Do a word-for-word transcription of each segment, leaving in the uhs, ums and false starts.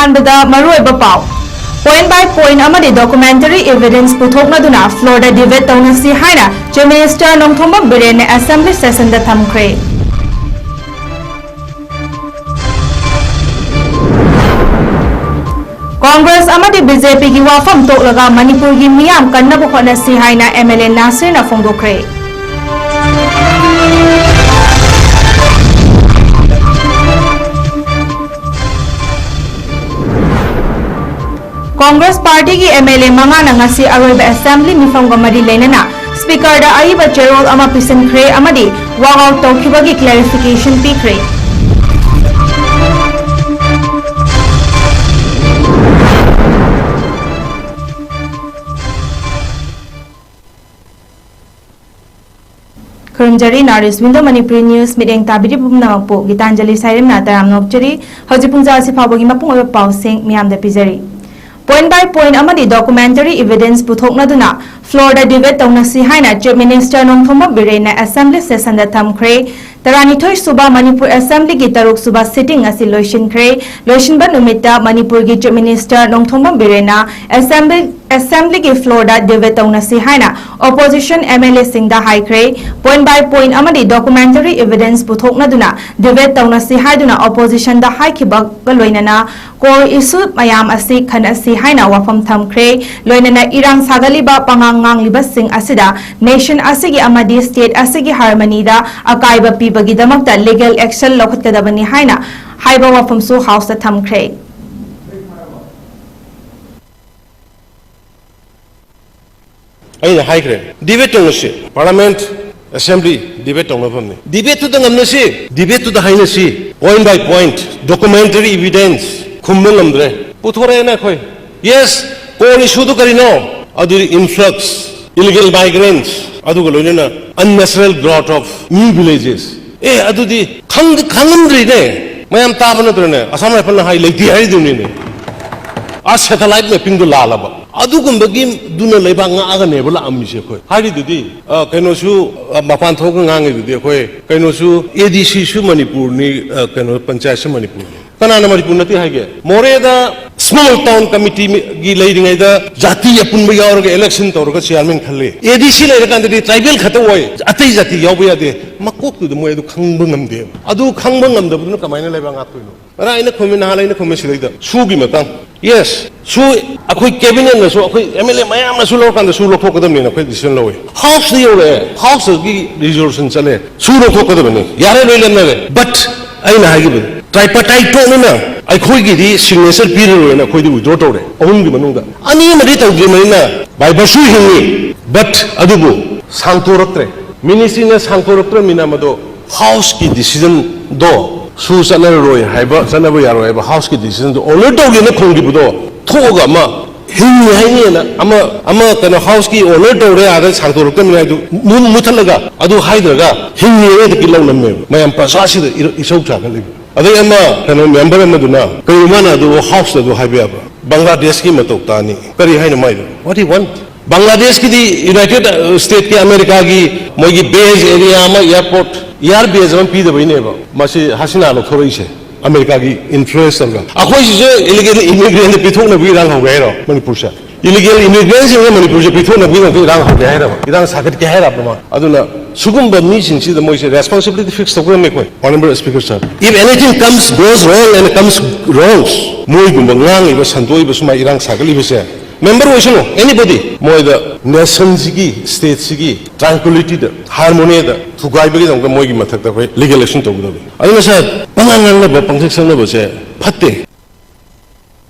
ꯑꯍꯥꯟꯕꯗ ꯃꯔꯨꯑꯣꯏꯕ ꯄꯥꯎ꯫ Point by point ꯑꯃꯗꯤ documentary evidence ꯄꯨꯊꯣꯛꯅꯗꯨꯅ floorꯗ debate ꯇꯧꯅꯁꯤ ꯍꯥꯏꯅ Chief Minister ꯅꯣꯡꯊꯣꯝꯕꯝ ꯕꯤꯔꯦꯟꯅ Assembly sessionꯗ ꯊꯝꯈ꯭ꯔꯦ꯫ Congress ꯑꯃꯗꯤ BJPꯒꯤ ꯋꯥꯐꯝ ꯇꯣꯛꯂꯒ ꯃꯅꯤꯄꯨꯔꯒꯤ ꯃꯤꯌꯥꯝ ꯀꯟꯅꯕ ꯍꯣꯠꯅꯁꯤ ꯍꯥꯏꯅ MLA ꯅꯥꯁꯤꯔꯅ ꯐꯣꯡꯗꯣꯛꯈ꯭ꯔꯦ꯫ Congress partyꯒꯤ MLA ꯃꯉꯥꯅ ꯉꯁꯤ ꯑꯔꯣꯏꯕ Assembly ꯃꯤꯐꯝꯒ ꯃꯔꯤ ꯂꯩꯅꯅ Speakerꯗ ꯑꯏꯕ ꯆꯦꯔꯣꯜ ꯑꯃ ꯄꯤꯁꯤꯟꯈ꯭ꯔꯦ ꯑꯃꯗꯤ walk out ꯇꯧꯈꯤꯕꯒꯤ clarification ꯄꯤꯈ꯭ꯔꯦ꯫ ꯈꯨꯔꯨꯝꯖꯔꯤ, North East Window Manipuri News ꯃꯤꯠꯌꯦꯡ ꯇꯥꯕꯤꯔꯤꯕ ꯄꯨꯝꯅꯃꯛꯄꯨ ꯒꯤꯇꯥꯟꯖꯂꯤ ꯁꯥꯏꯔꯦꯝꯅ ꯇꯔꯥꯝꯅ ꯑꯣꯛꯆꯔꯤ꯫ ꯍꯧꯖꯤꯛ ꯄꯨꯡ ꯇꯔꯥ ꯑꯁꯤ ꯐꯥꯎꯕꯒꯤ ꯃꯄꯨꯡ ꯑꯣꯏꯕ ꯄꯥꯎꯁꯤꯡ ꯃꯤꯌꯥꯝꯗ ꯄꯤꯖꯔꯤ꯫ Point by point ꯑꯃꯗꯤ documentary evidence ꯄꯨꯊꯣꯛꯅꯗꯨꯅ floorꯗ debate ꯇꯧꯅꯁꯤ ꯍꯥꯏꯅ Chief Minister ꯅꯣꯡꯊꯣꯝꯕꯝ ꯕꯤꯔꯦꯟꯅ Assembly sessionꯗ ꯊꯝꯈ꯭ꯔꯦ꯫ ꯇꯔꯥꯅꯤꯊꯣꯏ ꯁꯨꯕ ꯃꯅꯤꯄꯨꯔ Assemblyꯒꯤ ꯇꯔꯨꯛ ꯁꯨꯕ sitting ꯑꯁꯤ ꯂꯣꯏꯁꯤꯟꯈ꯭ꯔꯦ꯫ ꯂꯣꯏꯁꯤꯟꯕ ꯅꯨꯃꯤꯠꯇ ꯃꯅꯤꯄꯨꯔꯒꯤ Chief Minister Nongthombam ꯕꯤꯔꯦꯟꯅ Assembly, Assemblyꯒꯤ floorꯗ debate ꯇꯧꯅꯁꯤ ꯍꯥꯏꯅ opposition MLAꯁꯤꯡꯗ ꯍꯥꯏꯈ꯭ꯔꯦ꯫ Point by point ꯑꯃꯗꯤ documentary evidence ꯄꯨꯊꯣꯛꯅꯗꯨꯅ debate ꯇꯧꯅꯁꯤ ꯍꯥꯏꯗꯨꯅ oppositionꯗ ꯍꯥꯏꯈꯤꯕꯒ ꯂꯣꯏꯅꯅ core issue ꯃꯌꯥꯝ ꯑꯁꯤ ꯈꯟꯅꯁꯤ ꯍꯥꯏꯅ ꯋꯥꯐꯝ ꯊꯝꯈ꯭ꯔꯦ꯫ ꯂꯣꯏꯅꯅ ꯏꯔꯥꯡ ꯁꯥꯒꯠꯂꯤꯕ ꯄꯉꯥꯡ ꯉꯥꯡꯂꯤꯕꯁꯤꯡ ꯑꯁꯤꯗ nation ꯑꯁꯤꯒꯤ ꯑꯃꯗꯤ state ꯑꯁꯤꯒꯤ harmonyꯗ ꯑꯀꯥꯏꯕ ꯄꯤꯕꯒꯤꯗꯃꯛꯇ legal action ꯂꯧꯈꯠꯀꯗꯕꯅꯤ ꯍꯥꯏꯅ ꯍꯥꯏꯕ ꯋꯥꯐꯝꯁꯨ Houseꯇ ꯊꯝꯈ꯭ꯔꯦ꯫ ꯑꯩꯅ ꯍꯥꯏꯈ꯭ꯔꯦ, debate ꯇꯧꯅꯁꯤ꯫ Parliament, Assembly debate ꯇꯧꯅꯐꯝꯅꯤ꯫ Debateꯇꯨꯗ ꯉꯝꯅꯁꯤ, debateꯇꯨꯗ ꯍꯥꯏꯅꯁꯤ꯫ Point by point, documentary evidence ꯈꯨꯝꯕ ꯉꯝꯗ꯭ꯔꯦ꯫ ꯄꯨꯊꯣꯔꯛꯑꯦꯅ ꯑꯩꯈꯣꯏ꯫ Yes, core issueꯗꯨ ꯀꯔꯤꯅꯣ? ꯑꯗꯨꯗꯤ influx, illegal migrants, ꯑꯗꯨꯒ ꯂꯣꯏꯅꯅ unnatural growth of new villages꯫ ꯑꯦ, ꯑꯗꯨꯗꯤ ꯈꯪꯗꯤ ꯈꯪꯉꯝꯗ꯭ꯔꯤꯅꯦ꯫ ꯃꯌꯥꯝ ꯇꯥꯕ ꯅꯠꯇ꯭ꯔꯅꯦ? Assam Riflesꯅ ꯍꯥꯏ ꯂꯩꯇꯦ ꯍꯥꯏꯗꯨꯅꯤꯅꯦ꯫ ꯑꯥ, satellite mappingꯗꯨ ꯂꯥꯜꯂꯕ꯫ ꯑꯗꯨꯒꯨꯝꯕꯒꯤꯗꯨꯅ ꯂꯩꯕꯥꯛ ꯉꯥꯛꯑꯒꯅꯦꯕ ꯂꯥꯛꯑꯝꯃꯤꯁꯦ ꯑꯩꯈꯣꯏ꯫ ꯍꯥꯏꯔꯤꯗꯨꯗꯤ, ꯑ, ꯀꯩꯅꯣꯁꯨ, ꯑ, ꯃꯄꯥꯟ ꯊꯣꯛꯑꯒ ꯉꯥꯡꯉꯤꯗꯨꯗꯤ ꯑꯩꯈꯣꯏ, ꯀꯩꯅꯣꯁꯨ, ADCꯁꯨ ꯃꯅꯤꯄꯨꯔꯅꯤ, ꯑ, ꯀꯩꯅꯣ, ꯄꯟꯆꯥꯌꯠꯁꯨ ꯃꯅꯤꯄꯨꯔꯅꯤ꯫ ꯀꯅꯥꯅ ꯃꯅꯤꯄꯨꯔ ꯅꯠꯇꯦ ꯍꯥꯏꯒꯦ? ꯃꯣꯔꯦꯗ small town committeeꯒꯤ ꯂꯩꯔꯤꯉꯩꯗ ꯖꯥꯇꯤ ꯑꯄꯨꯟꯕ ꯌꯥꯎꯔꯒ election ꯇꯧꯔꯒ chairman ꯈꯜꯂꯤ꯫ ADC ꯂꯩꯔꯀꯥꯟꯗꯗꯤ tribal ꯈꯛꯇ ꯑꯣꯏ, ꯑꯇꯩ ꯖꯥꯇꯤ ꯌꯥꯎꯕ ꯌꯥꯗꯦ꯫ ꯃꯀꯣꯛꯇꯨꯗ ꯃꯣꯏ ꯑꯗꯨ ꯈꯪꯕ ꯉꯝꯗꯦꯕ꯫ ꯑꯗꯨ ꯈꯪꯕ ꯉꯝꯗꯕꯗꯨꯅ ꯀꯃꯥꯏꯅ ꯂꯩꯕꯥꯛ ꯉꯥꯛꯇꯣꯏꯅꯣ? ꯉꯔꯥꯡ ꯑꯩꯅ ꯈꯨꯝꯃꯤ, ꯅꯍꯥꯟ ꯑꯩꯅ ꯈꯨꯝꯃꯤ ꯁꯤꯗꯩꯗ ꯁꯨꯒꯤ ꯃꯇꯥꯡ꯫ Yes, ꯁꯨ ꯑꯩꯈꯣꯏ cabinetꯅꯁꯨ, ꯑꯩꯈꯣꯏ MLA ꯃꯌꯥꯝꯅꯁꯨ ꯂꯧꯔꯀꯥꯟꯗ ꯁꯨ ꯂꯧꯊꯣꯛꯀꯗꯕꯅꯤꯅ ꯑꯩꯈꯣꯏ decision ꯂꯧꯋꯤ꯫ Houseꯇ ꯌꯧꯔꯛꯑꯦ, Houseꯇꯒꯤ resolution ꯆꯠꯂꯦ, ꯁꯨ ꯂꯧꯊꯣꯛꯀꯗꯕꯅꯤ, ꯌꯥꯔꯦ, ꯂꯣꯏ ꯂꯦꯞꯅꯔꯦ꯫ But ꯑꯩꯅ ꯍꯥꯏꯈꯤꯕꯗꯣ, tripartite talkꯅꯤꯅ ꯑꯩꯈꯣꯏꯒꯤꯗꯤ signature ꯄꯤꯔꯔꯣꯏꯅ ꯑꯩꯈꯣꯏꯗꯤ withdraw ꯇꯧꯔꯦ ꯑꯍꯨꯝꯒꯤ ꯃꯅꯨꯡꯗ꯫ ꯑꯅꯤ ꯑꯃꯗꯤ ꯇꯧꯗ꯭ꯔꯤꯕꯅꯤꯅ by virtue ꯍꯤꯡꯉꯤ, but ꯑꯗꯨꯕꯨ ꯁꯥꯡꯇꯣꯔꯛꯇ꯭ꯔꯦ꯫ Ministryꯅ ꯁꯥꯡꯇꯣꯔꯛꯇ꯭ꯔꯕꯅꯤꯅ ꯃꯗꯣ Houseꯀꯤ decisionꯗꯣ, ꯁꯨ ꯆꯠꯅꯔꯔꯣꯏ ꯍꯥꯏꯕ, ꯆꯠꯅꯕ ꯌꯥꯔꯣꯏ ꯍꯥꯏꯕ Houseꯀꯤ decisionꯗꯣ honour ꯇꯧꯒꯦꯅ ꯈꯨꯝꯈꯤꯕꯗꯣ ꯊꯣꯛꯑꯒ ꯑꯃ ꯍꯤꯡꯉꯤ ꯍꯥꯏꯅꯤꯅ ꯑꯃ, ꯑꯃ ꯀꯩꯅꯣ Houseꯀꯤ honour ꯇꯧꯔꯦ ꯑꯥꯗ ꯁꯥꯡꯗꯣꯔꯛꯇꯕꯅꯤ ꯍꯥꯏꯗꯨ ꯃꯨ-, ꯃꯨꯊꯠꯂꯒ ꯑꯗꯨ ꯍꯥꯏꯗ꯭ꯔꯒ ꯍꯤꯡꯉꯤ ꯍꯥꯏꯅ ꯀꯤ ꯂꯧꯅꯝꯃꯦꯕ꯫ ꯃꯌꯥꯝ ꯄ꯭ꯔꯖꯥꯁꯤꯗ ꯏꯔ-, ꯏꯁꯧ ꯁꯥꯒꯠꯂꯤꯕ꯫ ꯑꯗꯩ ꯑꯃ ꯀꯩꯅꯣ member ꯑꯃꯗꯨꯅ ꯀꯔꯤꯅꯣ ꯃꯥꯅ ꯑꯗꯨ Houseꯇ ꯑꯗꯨ ꯍꯥꯏꯕ ꯌꯥꯕ꯭ꯔꯥ? ꯕꯪꯒ꯭ꯂꯥꯗꯦꯁꯀꯤ ꯃꯇꯧ ꯇꯥꯅꯤ꯫ ꯀꯔꯤ ꯍꯥꯏꯅꯣ ꯃꯥꯏꯗꯨ? What he want? ꯕꯪꯒ꯭ꯂꯥꯗꯦꯁꯀꯤꯗꯤ United Stateꯀꯤ ꯑꯃꯦꯔꯤꯀꯥꯒꯤ ꯃꯣꯏꯒꯤ base area ꯑꯃ, airport, air base ꯑꯃ ꯄꯤꯗꯕꯩꯅꯦꯕ ꯃꯁꯤ ꯍꯁꯤꯅꯥ ꯂꯧꯊꯣꯔꯛꯏꯁꯦ꯫ ꯑꯃꯦꯔꯤꯀꯥꯒꯤ influence ꯇꯧꯔꯒ ꯑꯩꯈꯣꯏꯁꯤꯁꯨ illegal immigrant ꯄꯤꯊꯣꯛꯅꯕꯒꯤ ꯏꯔꯥꯡ ꯍꯧꯒꯦ ꯍꯥꯏꯔꯣ ꯃꯅꯤꯄꯨꯔꯁꯦ? Illegal immigrantꯁꯤꯡꯅ ꯃꯅꯤꯄꯨꯔꯁꯦ ꯄꯤꯊꯣꯛꯅꯕꯒꯤꯗꯃꯛꯇ ꯏꯔꯥꯡ ꯍꯧꯒꯦ ꯍꯥꯏꯔꯕ, ꯏꯔꯥꯡ ꯁꯥꯒꯠꯀꯦ ꯍꯥꯏꯔꯕ ꯃꯥ? ꯑꯗꯨꯅ ꯁꯤꯒꯨꯝꯕ ꯃꯤꯁꯤꯡꯁꯤꯗ ꯃꯣꯏꯁꯦ responsibility fix ꯇꯧꯒꯗꯕꯅꯤ ꯑꯩꯈꯣꯏ꯫ Honorable Speaker sir, if anything comes, goes wrong and comes wrongs, ꯃꯣꯏꯒꯨꯝꯕ ꯉꯥꯡꯉꯤꯕ, ꯁꯟꯗꯣꯛꯏꯕ, ꯁꯨꯃꯥꯏꯅ ꯏꯔꯥꯡ ꯁꯥꯒꯠꯂꯤꯕꯁꯦ, member ꯑꯣꯏꯁꯅꯨ, anybody, ꯃꯣꯏꯗ nationꯁꯤꯒꯤ, stateꯁꯤꯒꯤ tranquilityꯗ, harmonyꯗ ꯊꯨꯒꯥꯏꯕꯒꯤꯗꯃꯛꯇ ꯃꯣꯏꯒꯤ ꯃꯊꯛꯇ ꯑꯩꯈꯣꯏ legal action ꯇꯧꯒꯗꯕꯅꯤ꯫ ꯑꯗꯨꯅ sir, ꯄꯉꯥꯡ ꯉꯥꯡꯅꯕ, ꯄꯪꯁꯛ ꯁꯛꯅꯕꯁꯦ ꯐꯠꯇꯦ꯫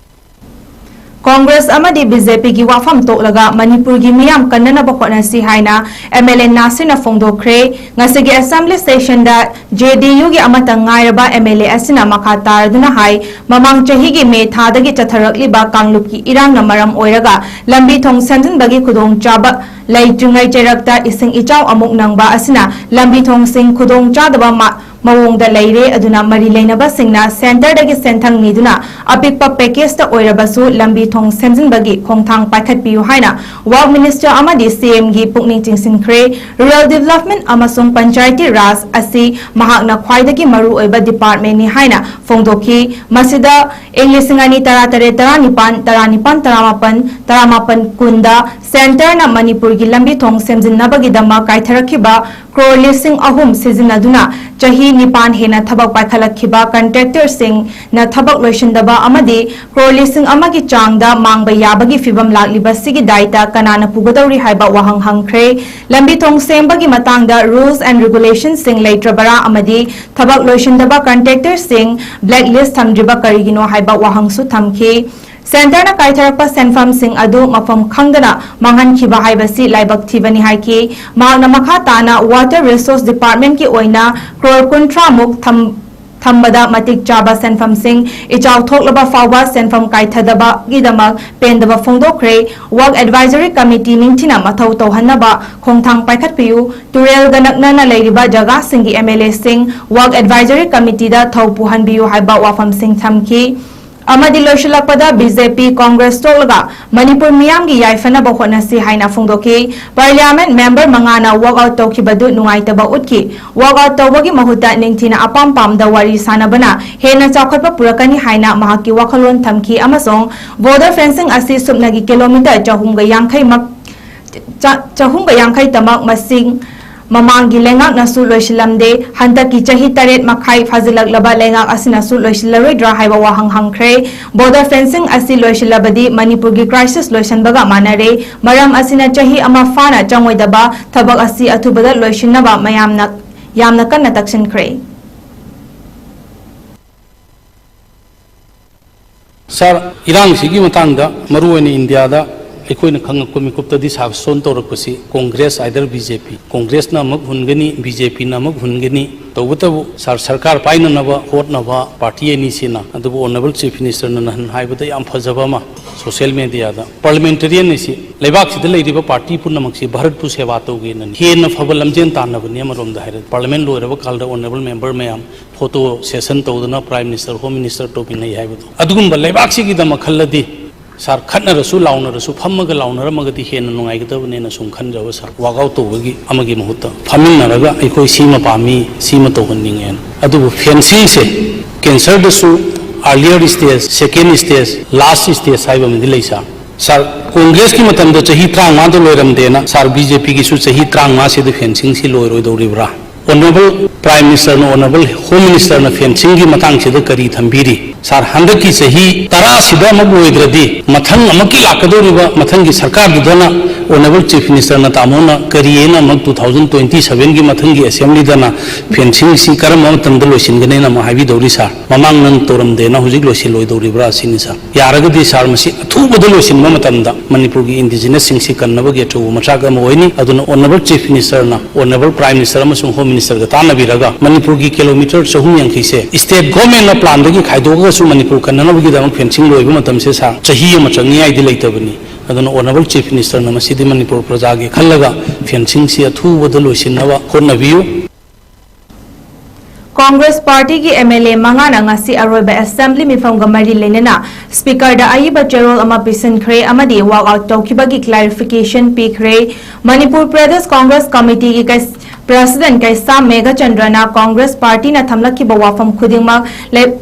ꯀꯣꯡꯒ꯭ꯔꯦꯁ ꯑꯃꯗꯤ ꯕꯤꯖꯦꯄꯤꯒꯤ ꯋꯥꯐꯝ ꯇꯣꯛꯂꯒ ꯃꯅꯤꯄꯨꯔꯒꯤ ꯃꯤꯌꯥꯝ ꯀꯟꯅꯅꯕ ꯍꯣꯠꯅꯁꯤ ꯍꯥꯏꯅ MLA ꯅꯥꯁꯤꯔꯅ ꯐꯣꯡꯗꯣꯛꯈ꯭ꯔꯦ꯫ ꯉꯁꯤꯒꯤ assembly sessionꯗ JDUꯒꯤ ꯑꯃꯠꯇ ꯉꯥꯏꯔꯕ MLA ꯑꯁꯤꯅ ꯃꯈꯥ ꯇꯥꯔꯗꯨꯅ ꯍꯥꯏ, ꯃꯃꯥꯡ ꯆꯍꯤꯒꯤ ꯃꯦ ꯊꯥꯗꯒꯤ ꯆꯠꯊꯔꯛꯂꯤꯕ ꯀꯥꯡꯂꯨꯞꯀꯤ ꯏꯔꯥꯡꯅ ꯃꯔꯝ ꯑꯣꯏꯔꯒ ꯂꯝꯕꯤ ꯊꯣꯡ ꯁꯦꯝꯖꯤꯟꯕꯒꯤ ꯈꯨꯗꯣꯡꯆꯥꯕ ꯂꯩꯇ꯭ꯔꯤꯉꯩ ꯆꯩꯔꯛꯇ ꯏꯁꯤꯡ ꯏꯆꯥꯎ ꯑꯃꯨꯛ ꯅꯪꯕ ꯑꯁꯤꯅ ꯂꯝꯕꯤ ꯊꯣꯡꯁꯤꯡ ꯈꯨꯗꯣꯡ ꯆꯥꯗꯕ ꯃꯥ-, ꯃꯑꯣꯡꯗ ꯂꯩꯔꯦ꯫ ꯑꯗꯨꯅ ꯃꯔꯤ ꯂꯩꯅꯕꯁꯤꯡꯅ centreꯗꯒꯤ ꯁꯦꯟꯊꯪ ꯅꯤꯗꯨꯅ ꯑꯄꯤꯛꯄ packageꯇ ꯑꯣꯏꯔꯕꯁꯨ ꯂꯝꯕꯤ ꯊꯣꯡ ꯁꯦꯝꯖꯤꯟꯕꯒꯤ ꯈꯣꯡꯊꯥꯡ ꯄꯥꯏꯈꯠꯄꯤꯌꯨ ꯍꯥꯏꯅ Work Minister ꯑꯃꯗꯤ CMꯒꯤ ꯄꯨꯛꯅꯤꯡ ꯆꯤꯡꯁꯤꯟꯈ꯭ꯔꯦ꯫ Rural Development ꯑꯃꯁꯨꯡ Panchayati Raj ꯑꯁꯤ ꯃꯍꯥꯛꯅ ꯈ꯭ꯋꯥꯏꯗꯒꯤ ꯃꯔꯨꯑꯣꯏꯕ departmentꯅꯤ ꯍꯥꯏꯅ ꯐꯣꯡꯗꯣꯛꯈꯤ꯫ ꯃꯁꯤꯗ ꯏꯪ ꯂꯤꯁꯤꯡ ꯑꯅꯤ ꯇꯔꯥꯇꯔꯦꯠ, ꯇꯔꯥꯅꯤꯄꯥꯟ, ꯇꯔꯥꯅꯤꯄꯥꯟ, ꯇꯔꯥꯃꯥꯄꯟ, ꯇꯔꯥꯃꯥꯄꯟ, ꯀꯨꯟꯗ centreꯅ ꯃꯅꯤꯄꯨꯔꯒꯤ ꯂꯝꯕꯤ ꯊꯣꯡ ꯁꯦꯝꯖꯤꯟꯅꯕꯒꯤꯗꯃꯛ ꯀꯥꯏꯊꯔꯛꯈꯤꯕ crore ꯂꯤꯁꯤꯡ ꯑꯍꯨꯝ ꯁꯤꯖꯤꯟꯅꯗꯨꯅ ꯆꯍꯤ ꯅꯤꯄꯥꯟ ꯍꯦꯟꯅ ꯊꯕꯛ ꯄꯥꯏꯈꯠꯂꯛꯈꯤꯕ contractorꯁꯤꯡꯅ ꯊꯕꯛ ꯂꯣꯏꯁꯤꯟꯗꯕ ꯑꯃꯗꯤ crore ꯂꯤꯁꯤꯡ ꯑꯃꯒꯤ ꯆꯥꯡꯗ ꯃꯥꯡꯕ ꯌꯥꯕꯒꯤ ꯐꯤꯚꯝ ꯂꯥꯛꯂꯤꯕꯁꯤꯒꯤ ꯗꯥꯏꯇ ꯀꯅꯥꯅ ꯄꯨꯒꯗꯧꯔꯤ ꯍꯥꯏꯕ ꯋꯥꯍꯪ ꯍꯪꯈ꯭ꯔꯦ꯫ ꯂꯝꯕꯤ ꯊꯣꯡ ꯁꯦꯝꯕꯒꯤ ꯃꯇꯥꯡꯗ rules and regulationꯁꯤꯡ ꯂꯩꯇ꯭ꯔꯕꯔꯥ ꯑꯃꯗꯤ ꯊꯕꯛ ꯂꯣꯏꯁꯤꯟꯗꯕ contractorꯁꯤꯡ blacklist ꯊꯝꯗ꯭ꯔꯤꯕ ꯀꯔꯤꯒꯤꯅꯣ ꯍꯥꯏꯕ ꯋꯥꯍꯪꯁꯨ ꯊꯝꯈꯤ꯫ Centreꯅ ꯀꯥꯏꯊꯔꯛꯄ ꯁꯦꯟꯐꯝꯁꯤꯡ ꯑꯗꯨ ꯃꯐꯝ ꯈꯪꯗꯅ ꯃꯥꯡꯍꯟꯈꯤꯕ ꯍꯥꯏꯕꯁꯤ ꯂꯥꯏꯕꯛ ꯊꯤꯕꯅꯤ ꯍꯥꯏꯈꯤ꯫ ꯃꯍꯥꯛꯅ ꯃꯈꯥ ꯇꯥꯅ Water Resource Departmentꯀꯤ ꯑꯣꯏꯅ crore ꯀꯨꯟꯊ꯭ꯔꯥꯃꯨꯛ ꯊꯝ-, ꯊꯝꯕꯗ ꯃꯇꯤꯛ ꯆꯥꯕ ꯁꯦꯟꯐꯝꯁꯤꯡ ꯏꯆꯥꯎ ꯊꯣꯛꯂꯕ ꯐꯥꯎꯕ ꯁꯦꯟꯐꯝ ꯀꯥꯏꯊꯗꯕꯒꯤꯗꯃꯛ ꯄꯦꯟꯗꯕ ꯐꯣꯡꯗꯣꯛꯈ꯭ꯔꯦ꯫ Work Advisory Committee ꯅꯤꯡꯊꯤꯅ ꯃꯊꯧ ꯇꯧꯍꯟꯅꯕ ꯈꯣꯡꯊꯥꯡ ꯄꯥꯏꯈꯠꯄꯤꯌꯨ꯫ ꯇꯨꯔꯦꯜꯒ ꯅꯛꯅꯅ ꯂꯩꯔꯤꯕ ꯖꯒꯥꯁꯤꯡꯒꯤ MLAꯁꯤꯡ Work Advisory Committeeꯗ ꯊꯧ ꯄꯨꯍꯟꯕꯤꯌꯨ ꯍꯥꯏꯕ ꯋꯥꯐꯝꯁꯤꯡ ꯊꯝꯈꯤ꯫ ꯑꯃꯗꯤ ꯂꯣꯏꯁꯤꯜꯂꯛꯄꯗ BJP Congress ꯇꯣꯛꯂꯒ ꯃꯅꯤꯄꯨꯔ ꯃꯤꯌꯥꯝꯒꯤ ꯌꯥꯏꯐꯅꯕ ꯍꯣꯠꯅꯁꯤ ꯍꯥꯏꯅ ꯐꯣꯡꯗꯣꯛꯈꯤ꯫ Parliament member ꯃꯉꯥꯅ walk out ꯇꯧꯈꯤꯕꯗꯨ ꯅꯨꯡꯉꯥꯏꯇꯕ ꯎꯠꯈꯤ꯫ Walk out ꯇꯧꯕꯒꯤ ꯃꯍꯨꯠꯇ ꯅꯤꯡꯊꯤꯅ ꯑꯄꯥꯝ ꯄꯥꯝꯗ ꯋꯥꯔꯤ ꯁꯥꯅꯕꯅ ꯍꯦꯟꯅ ꯆꯥꯎꯈꯠꯄ ꯄꯨꯔꯛꯀꯅꯤ ꯍꯥꯏꯅ ꯃꯍꯥꯛꯀꯤ ꯋꯥꯈꯜꯂꯣꯟ ꯊꯝꯈꯤ ꯑꯃꯁꯨꯡ border fencing ꯑꯁꯤ ꯁꯨꯞꯅꯒꯤ kilometre ꯆꯍꯨꯝꯒ ꯌꯥꯡꯈꯩ ꯃꯛ ꯆ-, ꯆꯍꯨꯝꯒ ꯌꯥꯡꯈꯩ ꯇꯃꯛ ꯃꯁꯤꯡ ꯃꯃꯥꯡꯒꯤ ꯂꯩꯉꯥꯛꯅꯁꯨ ꯂꯣꯏꯁꯤꯜꯂꯝꯗꯦ꯫ ꯍꯟꯗꯛꯀꯤ ꯆꯍꯤ ꯇꯔꯦꯠ ꯃꯈꯥꯏ ꯐꯥꯖꯤꯜꯂꯛꯂꯕ ꯂꯩꯉꯥꯛ ꯑꯁꯤꯅꯁꯨ ꯂꯣꯏꯁꯤꯜꯂꯔꯣꯏꯗ꯭ꯔꯥ ꯍꯥꯏꯕ ꯋꯥꯍꯪ ꯍꯪꯈ꯭ꯔꯦ꯫ Border fencing ꯑꯁꯤ ꯂꯣꯏꯁꯤꯜꯂꯕꯗꯤ ꯃꯅꯤꯄꯨꯔꯒꯤ crisis ꯂꯣꯏꯁꯤꯟꯕꯒ ꯃꯥꯟꯅꯔꯦ꯫ ꯃꯔꯝ ꯑꯁꯤꯅ ꯆꯍꯤ ꯑꯃ ꯐꯥꯅ ꯆꯪꯉꯣꯏꯗꯕ ꯊꯕꯛ ꯑꯁꯤ ꯑꯊꯨꯕꯗ ꯂꯣꯏꯁꯤꯟꯅꯕ ꯃꯌꯥꯝꯅ ꯌꯥꯝꯅ ꯀꯟꯅ ꯇꯛꯁꯤꯟꯈ꯭ꯔꯦ꯫ ꯁꯥꯔ, ꯏꯔꯥꯡꯁꯤꯒꯤ ꯃꯇꯥꯡꯗ, ꯃꯔꯨꯑꯣꯏꯅ ꯏꯟꯗꯤꯌꯥꯗ ꯑꯩꯈꯣꯏꯅ ꯈꯪꯉꯛꯄ ꯃꯤꯀꯨꯞꯇꯗꯤ ꯁꯥꯔ ꯁꯣꯟ ꯇꯧꯔꯛꯄꯁꯤ Congress either B J P, ꯀꯣꯡꯒ꯭ꯔꯦꯁꯅ ꯑꯃꯨꯛ ꯍꯨꯟꯒꯅꯤ, B J Pꯅ ꯑꯃꯨꯛ ꯍꯨꯟꯒꯅꯤ꯫ ꯇꯧꯕꯇꯕꯨ ꯁꯥꯔ ꯁꯔꯀꯥꯔ ꯄꯥꯏꯅꯅꯕ ꯍꯣꯠꯅꯕ ꯄꯥꯔꯇꯤ ꯑꯅꯤꯁꯤꯅ, ꯑꯗꯨꯕꯨ Honourable Chief Ministerꯅ ꯅꯍꯥꯟ ꯍꯥꯏꯕꯗ ꯌꯥꯝ ꯐꯖꯕ ꯑꯃ social mediaꯗ, parliamentarian ꯑꯁꯤ ꯂꯩꯕꯥꯛꯁꯤꯗ ꯂꯩꯔꯤꯕ ꯄꯥꯔꯇꯤ ꯄꯨꯝꯅꯃꯛꯁꯤ ꯚꯥꯔꯠꯄꯨ ꯁꯦꯕꯥ ꯇꯧꯒꯦꯅꯅꯤ, ꯍꯦꯟꯅ ꯐꯕ ꯂꯝꯖꯦꯟ ꯇꯥꯟꯅꯕꯅꯤ꯫ ꯑꯃꯔꯣꯝꯗ ꯍꯥꯏꯔꯗꯤ parliament ꯂꯣꯏꯔꯕ ꯀꯥꯟꯗ honourable member ꯃꯌꯥꯝ photo session ꯇꯧꯗꯅ Prime Minister, Home Minister ꯇꯧꯃꯤꯟꯅꯩ ꯍꯥꯏꯕꯗꯣ, ꯑꯗꯨꯒꯨꯝꯕ ꯂꯩꯕꯥꯛꯁꯤꯒꯤꯗꯃꯛ ꯈꯜꯂꯗꯤ ꯁꯥꯔ, ꯈꯠꯅꯔꯁꯨ ꯂꯥꯎꯅꯔꯁꯨ ꯐꯝꯃꯒ ꯂꯥꯎꯅꯔꯝꯃꯒꯗꯤ ꯍꯦꯟꯅ ꯅꯨꯡꯉꯥꯏꯒꯗꯕꯅꯦꯅ ꯁꯨꯝ ꯈꯟꯖꯕ ꯁꯥꯔ꯫ Walk out ꯇꯧꯕꯒꯤ ꯑꯃꯒꯤ ꯃꯍꯨꯠꯇ ꯐꯝꯃꯤꯟꯅꯔꯒ ꯑꯩꯈꯣꯏ ꯁꯤꯃ ꯄꯥꯝꯃꯤ, ꯁꯤꯃ ꯇꯧꯍꯟꯅꯤꯡꯉꯦꯅ꯫ ꯑꯗꯨꯕꯨ fencingꯁꯦ cancerꯗꯁꯨ earlier stage, second stage, last stage ꯍꯥꯏꯕ ꯑꯃꯗꯤ ꯂꯩ ꯁꯥꯔ꯫ ꯁꯥꯔ, ꯀꯣꯡꯒ꯭ꯔꯦꯁꯀꯤ ꯃꯇꯝꯗ ꯆꯍꯤ ꯇꯔꯥꯃꯉꯥꯗ ꯂꯣꯏꯔꯝꯗꯦꯅ ꯁꯥꯔ, BJPꯒꯤꯁꯨ ꯆꯍꯤ ꯇꯔꯥꯃꯉꯥꯁꯤꯗ fencingꯁꯤ ꯂꯣꯏꯔꯣꯏꯗꯧꯔꯤꯕ꯭ꯔꯥ? Honourable Prime Ministerꯅ, Honourable Home Ministerꯅ fencingꯒꯤ ꯃꯇꯥꯡꯁꯤꯗ ꯀꯔꯤ ꯊꯝꯕꯤꯔꯤ? ꯁꯥꯔ, ꯍꯟꯗꯛꯀꯤ ꯆꯍꯤ ꯇꯔꯥꯁꯤꯗ ꯑꯃꯨꯛ ꯂꯣꯏꯗ꯭ꯔꯗꯤ ꯃꯊꯪ ꯑꯃꯨꯛꯀꯤ ꯂꯥꯛꯀꯗꯧꯔꯤꯕ ꯃꯊꯪꯒꯤ ꯁꯔꯀꯥꯔꯗꯨꯗꯅ Honourable Chief Ministerꯅ ꯇꯥꯃꯣꯅ ꯀꯔꯤ ꯍꯥꯏꯅ ꯑꯃꯨꯛ two thousand twenty sevenꯒꯤ ꯃꯊꯪꯒꯤ assemblyꯗꯅ fencingꯁꯤ ꯀꯔꯝꯕ ꯃꯇꯝꯗ ꯂꯣꯏꯁꯤꯟꯒꯅꯤꯅ ꯑꯃꯨꯛ ꯍꯥꯏꯕꯤꯗꯧꯔꯤ ꯁꯥꯔ? ꯃꯃꯥꯡ ꯅꯪ ꯇꯧꯔꯝꯗꯦꯅ ꯍꯧꯖꯤꯛ ꯂꯣꯏꯁꯤꯜꯂꯣꯏꯗꯧꯔꯤꯕ꯭ꯔꯥ ꯁꯤꯅꯤ ꯁꯥꯔ꯫ ꯌꯥꯔꯒꯗꯤ ꯁꯥꯔ, ꯃꯁꯤ ꯑꯊꯨꯕꯗ ꯂꯣꯏꯁꯤꯟꯕ ꯃꯇꯝꯗ ꯃꯅꯤꯄꯨꯔꯒꯤ indigenousꯁꯤꯡꯁꯤ ꯀꯟꯅꯕꯒꯤ ꯑꯆꯧꯕ ꯃꯆꯥꯛ ꯑꯃ ꯑꯣꯏꯅꯤ꯫ ꯑꯗꯨꯅ Honourable Chief Ministerꯅ, Honourable Prime Minister ꯑꯃꯁꯨꯡ Home Ministerꯒ ꯇꯥꯟꯅꯕꯤꯔꯒ ꯃꯅꯤꯄꯨꯔꯒꯤ kilometre ꯆꯍꯨꯝ ꯌꯥꯡꯈꯩꯁꯦ state governmentꯅ planꯗꯒꯤ ꯈꯥꯏꯗꯣꯛꯑꯒꯁꯨ ꯃꯅꯤꯄꯨꯔ ꯀꯟꯅꯅꯕꯒꯤꯗꯃꯛ fencing ꯂꯣꯏꯕ ꯃꯇꯝꯁꯦ ꯁꯥꯔ, ꯆꯍꯤ ꯑꯃ ꯆꯪꯅꯤꯡꯉꯥꯏꯗꯤ ꯂꯩꯇꯕꯅꯤ꯫ ꯑꯗꯨꯅ Honourable Chief Ministerꯅ ꯃꯁꯤꯗꯤ ꯃꯅꯤꯄꯨꯔ ꯄ꯭ꯔꯖꯥꯒꯤ ꯈꯜꯂꯒ fencingꯁꯤ ꯑꯊꯨꯕꯗ ꯂꯣꯏꯁꯤꯟꯅꯕ ꯍꯣꯠꯅꯕꯤꯌꯨ꯫ ꯀꯣꯡꯒ꯭ꯔꯦꯁ ꯄꯥꯔꯇꯤꯒꯤ MLA ꯃꯉꯥꯅ ꯉꯁꯤ ꯑꯔꯣꯏꯕ assembly ꯃꯤꯐꯝꯒ ꯃꯔꯤ ꯂꯩꯅꯅ Speakerꯗ ꯑꯏꯕ ꯆꯦꯔꯣꯜ ꯑꯃ ꯄꯤꯁꯤꯟꯈ꯭ꯔꯦ ꯑꯃꯗꯤ walk out ꯇꯧꯈꯤꯕꯒꯤ clarification ꯄꯤꯈ꯭ꯔꯦ꯫ ꯃꯅꯤꯄꯨꯔ ꯄ꯭ꯔꯗꯦꯁ ꯀꯣꯡꯒ꯭ꯔꯦꯁ ꯀꯃꯤꯇꯤꯒꯤ ꯀꯩ-, President ꯀꯩꯁꯥꯝ ꯃꯦꯘꯆꯟꯗ꯭ꯔꯅ ꯀꯣꯡꯒ꯭ꯔꯦꯁ ꯄꯥꯔꯇꯤꯅ ꯊꯝꯂꯛꯈꯤꯕ ꯋꯥꯐꯝ ꯈꯨꯗꯤꯡꯃꯛ ꯂꯩ-,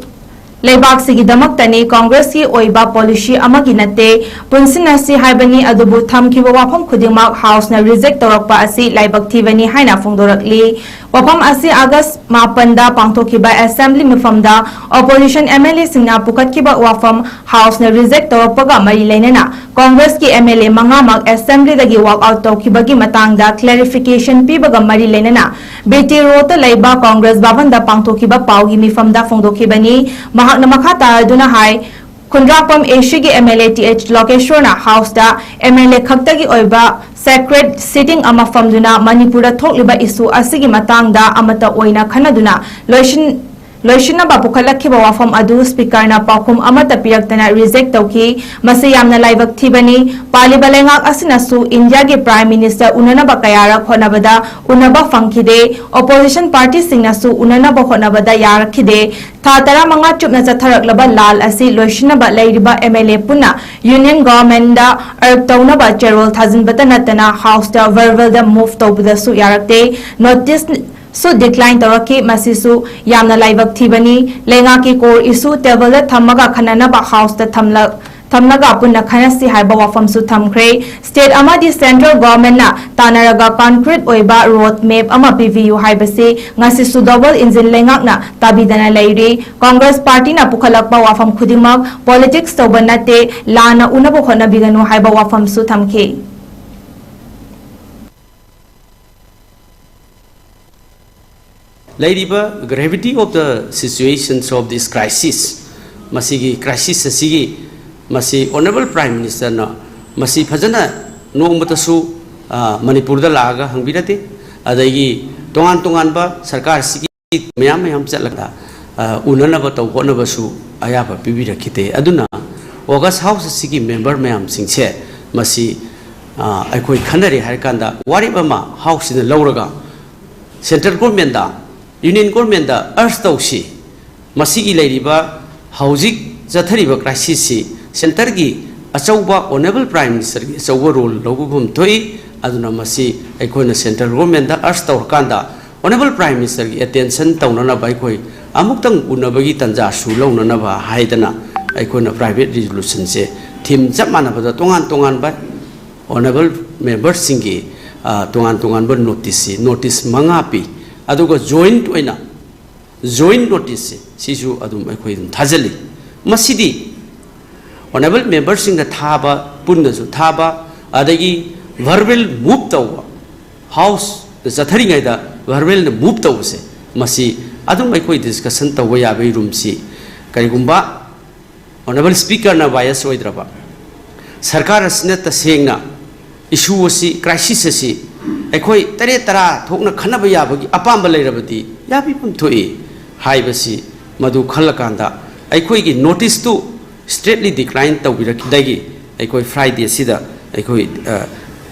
ꯂꯩꯕꯥꯛꯁꯤꯒꯤꯗꯃꯛꯇꯅꯤ, ꯀꯣꯡꯒ꯭ꯔꯦꯁꯀꯤ ꯑꯣꯏꯕ policy ꯑꯃꯒꯤ ꯅꯠꯇꯦ, ꯄꯨꯟꯁꯤꯟꯅꯁꯤ ꯍꯥꯏꯕꯅꯤ, ꯑꯗꯨꯕꯨ ꯊꯝꯈꯤꯕ ꯋꯥꯐꯝ ꯈꯨꯗꯤꯡꯃꯛ Houseꯅ reject ꯇꯧꯔꯛꯄ ꯑꯁꯤ ꯂꯥꯏꯕꯛ ꯊꯤꯕꯅꯤ ꯍꯥꯏꯅ ꯐꯣꯡꯗꯣꯔꯛꯂꯤ꯫ ꯋꯥꯐꯝ ꯑꯁꯤ August ꯃꯥꯄꯟꯗ ꯄꯥꯡꯊꯣꯛꯈꯤꯕ assembly ꯃꯤꯐꯝꯗ opposition MLAꯁꯤꯡꯅ ꯄꯨꯈꯠꯈꯤꯕ ꯋꯥꯐꯝ Houseꯅ reject ꯇꯧꯔꯛꯄꯒ ꯃꯔꯤ ꯂꯩꯅꯅ ꯀꯣꯡꯒ꯭ꯔꯦꯁꯀꯤ MLA ꯃꯉꯥꯃꯛ assemblyꯗꯒꯤ walk out ꯇꯧꯈꯤꯕꯒꯤ ꯃꯇꯥꯡꯗ clarification ꯄꯤꯕꯒ ꯃꯔꯤ ꯂꯩꯅꯅ B T Roadꯇ ꯂꯩꯕ ꯀꯣꯡꯒ꯭ꯔꯦꯁ ꯚꯕꯟꯗ ꯄꯥꯡꯊꯣꯛꯈꯤꯕ ꯄꯥꯎꯒꯤ ꯃꯤꯐꯝꯗ ꯐꯣꯡꯗꯣꯛꯈꯤꯕꯅꯤ꯫ ꯃꯍꯥꯛꯅ ꯃꯈꯥ ꯇꯥꯔꯗꯨꯅ ꯍꯥꯏ, ꯈꯨꯟꯗ꯭ꯔꯥꯛꯄꯝ ꯑꯦꯁꯤꯒꯤ M L A T H ꯂꯣꯀꯦꯁ꯭ꯋꯔꯅ ꯍꯥꯎꯁꯇ ꯑꯦꯝ ꯑꯦꯜ ꯑꯦ ꯈꯛꯇꯒꯤ ꯑꯣꯏꯕ ꯁꯦꯀ꯭ꯔꯦꯠ ꯁꯤꯇꯤꯡ ꯑꯃ ꯐꯝꯗꯨꯅ ꯃꯅꯤꯄꯨꯔꯗ ꯊꯣꯛꯂꯤꯕ ꯏꯁꯨ ꯑꯁꯤꯒꯤ ꯃꯇꯥꯡꯗ ꯑꯃꯠꯇ ꯑꯣꯏꯅ ꯈꯟꯅꯗꯨꯅ ꯂꯣꯏꯁꯤꯟ ꯂꯣꯏꯁꯤꯟꯅꯕ ꯄꯨꯈꯠꯂꯛꯈꯤꯕ ꯋꯥꯐꯝ ꯑꯗꯨ ꯁ꯭ꯄꯤꯀꯔꯅ ꯄꯥꯎꯈꯨꯝ ꯑꯃꯠꯇ ꯄꯤꯔꯛꯇꯅ ꯔꯤꯖꯦꯛ ꯇꯧꯈꯤ꯫ ꯃꯁꯤ ꯌꯥꯝꯅ ꯂꯥꯏꯕꯛ ꯊꯤꯕꯅꯤ꯫ ꯄꯥꯜꯂꯤꯕ ꯂꯩꯉꯥꯛ ꯑꯁꯤꯅꯁꯨ ꯏꯟꯗꯤꯌꯥꯒꯤ ꯄ꯭ꯔꯥꯏꯝ ꯃꯤꯅꯤꯁꯇꯔ ꯎꯅꯅꯕ ꯀꯌꯥꯔꯛ ꯍꯣꯠꯅꯕꯗ ꯎꯅꯕ ꯐꯪꯈꯤꯗꯦ꯫ ꯑꯣꯄꯣꯖꯤꯁꯟ ꯄꯥꯔꯇꯤꯁꯤꯡꯅꯁꯨ ꯎꯅꯅꯕ ꯍꯣꯠꯅꯕꯗ ꯌꯥꯔꯛꯈꯤꯗꯦ꯫ ꯊꯥ ꯇꯔꯥꯃꯉꯥ ꯆꯨꯞꯅ ꯆꯠꯊꯔꯛꯂꯕ ꯂꯥꯜ ꯑꯁꯤ ꯂꯣꯏꯁꯤꯟꯅꯕ ꯂꯩꯔꯤꯕ ꯑꯦꯝ ꯑꯦꯜ ꯑꯦ ꯄꯨꯟꯅ ꯌꯨꯅꯤꯌꯟ ꯒꯚꯔꯟꯃꯦꯟꯗ ꯑꯔꯞ ꯇꯧꯅꯕ ꯆꯦꯔꯣꯜ ꯊꯥꯖꯤꯟꯕꯇ ꯅꯠꯇꯅ ꯍꯥꯎꯁꯇ ꯚꯔꯕꯦꯜꯗ ꯃꯨꯚ ꯇꯧꯕꯗꯁꯨ ꯌꯥꯔꯛꯇꯦ꯫ ꯅꯣꯇꯤꯁ ꯁꯨ ꯗꯤꯀ꯭ꯂꯥꯏꯟ ꯇꯧꯔꯛꯈꯤ꯫ ꯃꯁꯤꯁꯨ ꯌꯥꯝꯅ ꯂꯥꯏꯕꯛ ꯊꯤꯕꯅꯤ꯫ ꯂꯩꯉꯥꯛꯀꯤ ꯀꯣꯔ ꯏꯁꯨ ꯇꯦꯕꯜꯗ ꯊꯝꯃꯒ ꯈꯟꯅꯅꯕ ꯍꯥꯎꯁꯇ ꯊꯝꯂ-, ꯊꯝꯂꯒ ꯄꯨꯟꯅ ꯈꯟꯅꯁꯤ ꯍꯥꯏꯕ ꯋꯥꯐꯝꯁꯨ ꯊꯝꯈ꯭ꯔꯦ꯫ ꯁ꯭ꯇꯦꯠ ꯑꯃꯗꯤ ꯁꯦꯟꯇ꯭ꯔꯦꯜ ꯒꯚꯔꯟꯃꯦꯟꯠꯅ ꯇꯥꯟꯅꯔꯒ ꯀꯟꯀ꯭ꯔꯤꯠ ꯑꯣꯏꯕ ꯔꯣꯗ ꯃꯦꯞ ꯑꯃ ꯄꯤꯕꯤꯌꯨ ꯍꯥꯏꯕꯁꯤ ꯉꯁꯤꯁꯨ ꯗꯕꯜ ꯏꯟꯖꯤꯟ ꯂꯩꯉꯥꯛꯅ ꯇꯥꯕꯤꯗꯅ ꯂꯩꯔꯤ꯫ ꯀꯪꯒ꯭ꯔꯦꯁ ꯄꯥꯔꯇꯤꯅ ꯄꯨꯈꯠꯂꯛꯄ ꯋꯥꯐꯝ ꯈꯨꯗꯤꯡꯃꯛ ꯄꯣꯂꯤꯇꯤꯛꯁ ꯇꯧꯕ ꯅꯠꯇꯦ, ꯂꯥꯟꯅ ꯎꯅꯕ ꯍꯣꯠꯅꯕꯤꯒꯅꯨ ꯍꯥꯏꯕ ꯋꯥꯐꯝꯁꯨ ꯊꯝꯈꯤ꯫ ꯂꯩꯔꯤꯕ gravity of the situations of this crisis, ꯃꯁꯤꯒꯤ ꯀ꯭ꯔꯥꯏꯁꯤꯁ ꯑꯁꯤꯒꯤ, ꯃꯁꯤ ꯑꯣꯅꯔꯦꯕꯜ ꯄ꯭ꯔꯥꯏꯝ ꯃꯤꯅꯤꯁꯇꯔꯅ ꯃꯁꯤ ꯐꯖꯅ ꯅꯣꯡꯃꯇꯁꯨ, ꯑ, ꯃꯅꯤꯄꯨꯔꯗ ꯂꯥꯛꯑꯒ ꯍꯪꯕꯤꯔꯛꯇꯦ꯫ ꯑꯗꯒꯤ ꯇꯣꯉꯥꯟ ꯇꯣꯉꯥꯟꯕ ꯁꯔꯀꯥꯔꯁꯤꯒꯤ ꯃꯌꯥꯝ ꯃꯌꯥꯝ ꯆꯠꯂꯒ, ꯑ, ꯎꯅꯅꯕ ꯇꯧ ꯍꯣꯠꯅꯕꯁꯨ ꯑꯌꯥꯕ ꯄꯤꯕꯤꯔꯛꯈꯤꯗꯦ꯫ ꯑꯗꯨꯅ ꯑꯣꯒꯁ ꯍꯥꯎꯁ ꯑꯁꯤꯒꯤ ꯃꯦꯝꯕꯔ ꯃꯌꯥꯝꯁꯤꯡꯁꯦ ꯃꯁꯤ, ꯑ, ꯑꯩꯈꯣꯏ ꯈꯟꯅꯔꯦ ꯍꯥꯏꯔꯀꯥꯟꯗ ꯋꯥꯔꯦꯞ ꯑꯃ ꯍꯥꯎꯁꯁꯤꯅ ꯂꯧꯔꯒ ꯁꯦꯟꯇ꯭ꯔꯦꯜ ꯒꯣꯔꯃꯦꯟꯗ, ꯌꯨꯅꯤꯌꯟ ꯒꯣꯔꯃꯦꯟꯗ ꯑꯔꯖ ꯇꯧꯁꯤ꯫ ꯃꯁꯤꯒꯤ ꯂꯩꯔꯤꯕ ꯍꯧꯖꯤꯛ ꯆꯠꯊꯔꯤꯕ ꯀ꯭ꯔꯥꯏꯁꯤꯁꯁꯤ ꯁꯦꯟꯇꯔꯒꯤ ꯑꯆꯧꯕ ꯑꯣꯅꯔꯦꯕꯜ ꯄ꯭ꯔꯥꯏꯝ ꯃꯤꯅꯤꯁꯇꯔꯒꯤ ꯑꯆꯧꯕ ꯔꯣꯜ ꯂꯧꯕꯐꯝ ꯊꯣꯛꯏ꯫ ꯑꯗꯨꯅ ꯃꯁꯤ ꯑꯩꯈꯣꯏꯅ ꯁꯦꯟꯇ꯭ꯔꯦꯜ ꯒꯣꯔꯃꯦꯟꯗ ꯑꯔꯖ ꯇꯧꯔꯀꯥꯟꯗ ꯑꯣꯅꯔꯦꯕꯜ ꯄ꯭ꯔꯥꯏꯝ ꯃꯤꯅꯤꯁꯇꯔꯒꯤ ꯑꯦꯇꯦꯟꯁꯟ ꯇꯧꯅꯅꯕ ꯑꯩꯈꯣꯏ ꯑꯃꯨꯛꯇꯪ ꯎꯅꯕꯒꯤ ꯇꯥꯟꯖꯥꯁꯨ ꯂꯧꯅꯅꯕ ꯍꯥꯏꯗꯅ ꯑꯩꯈꯣꯏꯅ ꯄ꯭ꯔꯥꯏꯚꯦꯠ ꯔꯤꯖꯣꯂꯨꯁꯟꯁꯦ ꯊꯤꯝ ꯆꯞ ꯃꯥꯟꯅꯕꯗ ꯇꯣꯉꯥꯟ ꯇꯣꯉꯥꯟꯕ ꯑꯣꯅꯔꯦꯕꯜ ꯃꯦꯝꯕꯔꯁꯤꯡꯒꯤ, ꯑ, ꯇꯣꯉꯥꯟ ꯇꯣꯉꯥꯟꯕ ꯅꯣꯇꯤꯁꯁꯤ, ꯅꯣꯇꯤꯁ ꯃꯉꯥ ꯄꯤ꯫ ꯑꯗꯨꯒ ꯖꯣꯏꯟꯠ ꯑꯣꯏꯅ, ꯖꯣꯏꯟꯠ ꯅꯣꯇꯤꯁꯁꯦ ꯁꯤꯁꯨ ꯑꯗꯨꯝ ꯑꯩꯈꯣꯏ ꯑꯗꯨꯝ ꯊꯥꯖꯤꯜꯂꯤ꯫ ꯃꯁꯤꯗꯤ ꯑꯣꯅꯔꯦꯕꯜ ꯃꯦꯝꯕꯔꯁꯤꯡꯅ ꯊꯥꯕ, ꯄꯨꯟꯅꯁꯨ ꯊꯥꯕ, ꯑꯗꯒꯤ ꯚꯔꯕꯦꯜ ꯃꯨꯚ ꯇꯧꯕ, ꯍꯥꯎꯁꯇ ꯆꯠꯊꯔꯤꯉꯩꯗ ꯚꯔꯕꯦꯜꯅ ꯃꯨꯚ ꯇꯧꯕꯁꯦ, ꯃꯁꯤ ꯑꯗꯨꯝ ꯑꯩꯈꯣꯏ ꯗꯤꯁꯀꯁꯟ ꯇꯧꯕ ꯌꯥꯕꯒꯤ ꯔꯨꯝꯁꯤ ꯀꯔꯤꯒꯨꯝꯕ Honourable Speakerꯅ bias ꯑꯣꯏꯗ꯭ꯔꯕ, ꯁꯔꯀꯥꯔ ꯑꯁꯤꯅ ꯇꯁꯦꯡꯅ issue ꯑꯁꯤ, crisis ꯑꯁꯤ ꯑꯩꯈꯣꯏ ꯇꯔꯦꯠ ꯇꯔꯥ ꯊꯣꯛꯅ ꯈꯟꯅꯕ ꯌꯥꯕꯒꯤ ꯑꯄꯥꯝꯕ ꯂꯩꯔꯕꯗꯤ ꯌꯥꯕꯤꯐꯝ ꯊꯣꯛꯏ ꯍꯥꯏꯕꯁꯤ, ꯃꯗꯨ ꯈꯜꯂꯀꯥꯟꯗ ꯑꯩꯈꯣꯏꯒꯤ noticeꯇꯨ straightly decline ꯇꯧꯕꯤꯔꯛꯈꯤꯗꯒꯤ ꯑꯩꯈꯣꯏ Fridayꯁꯤꯗ ꯑꯩꯈꯣꯏ, ꯑ,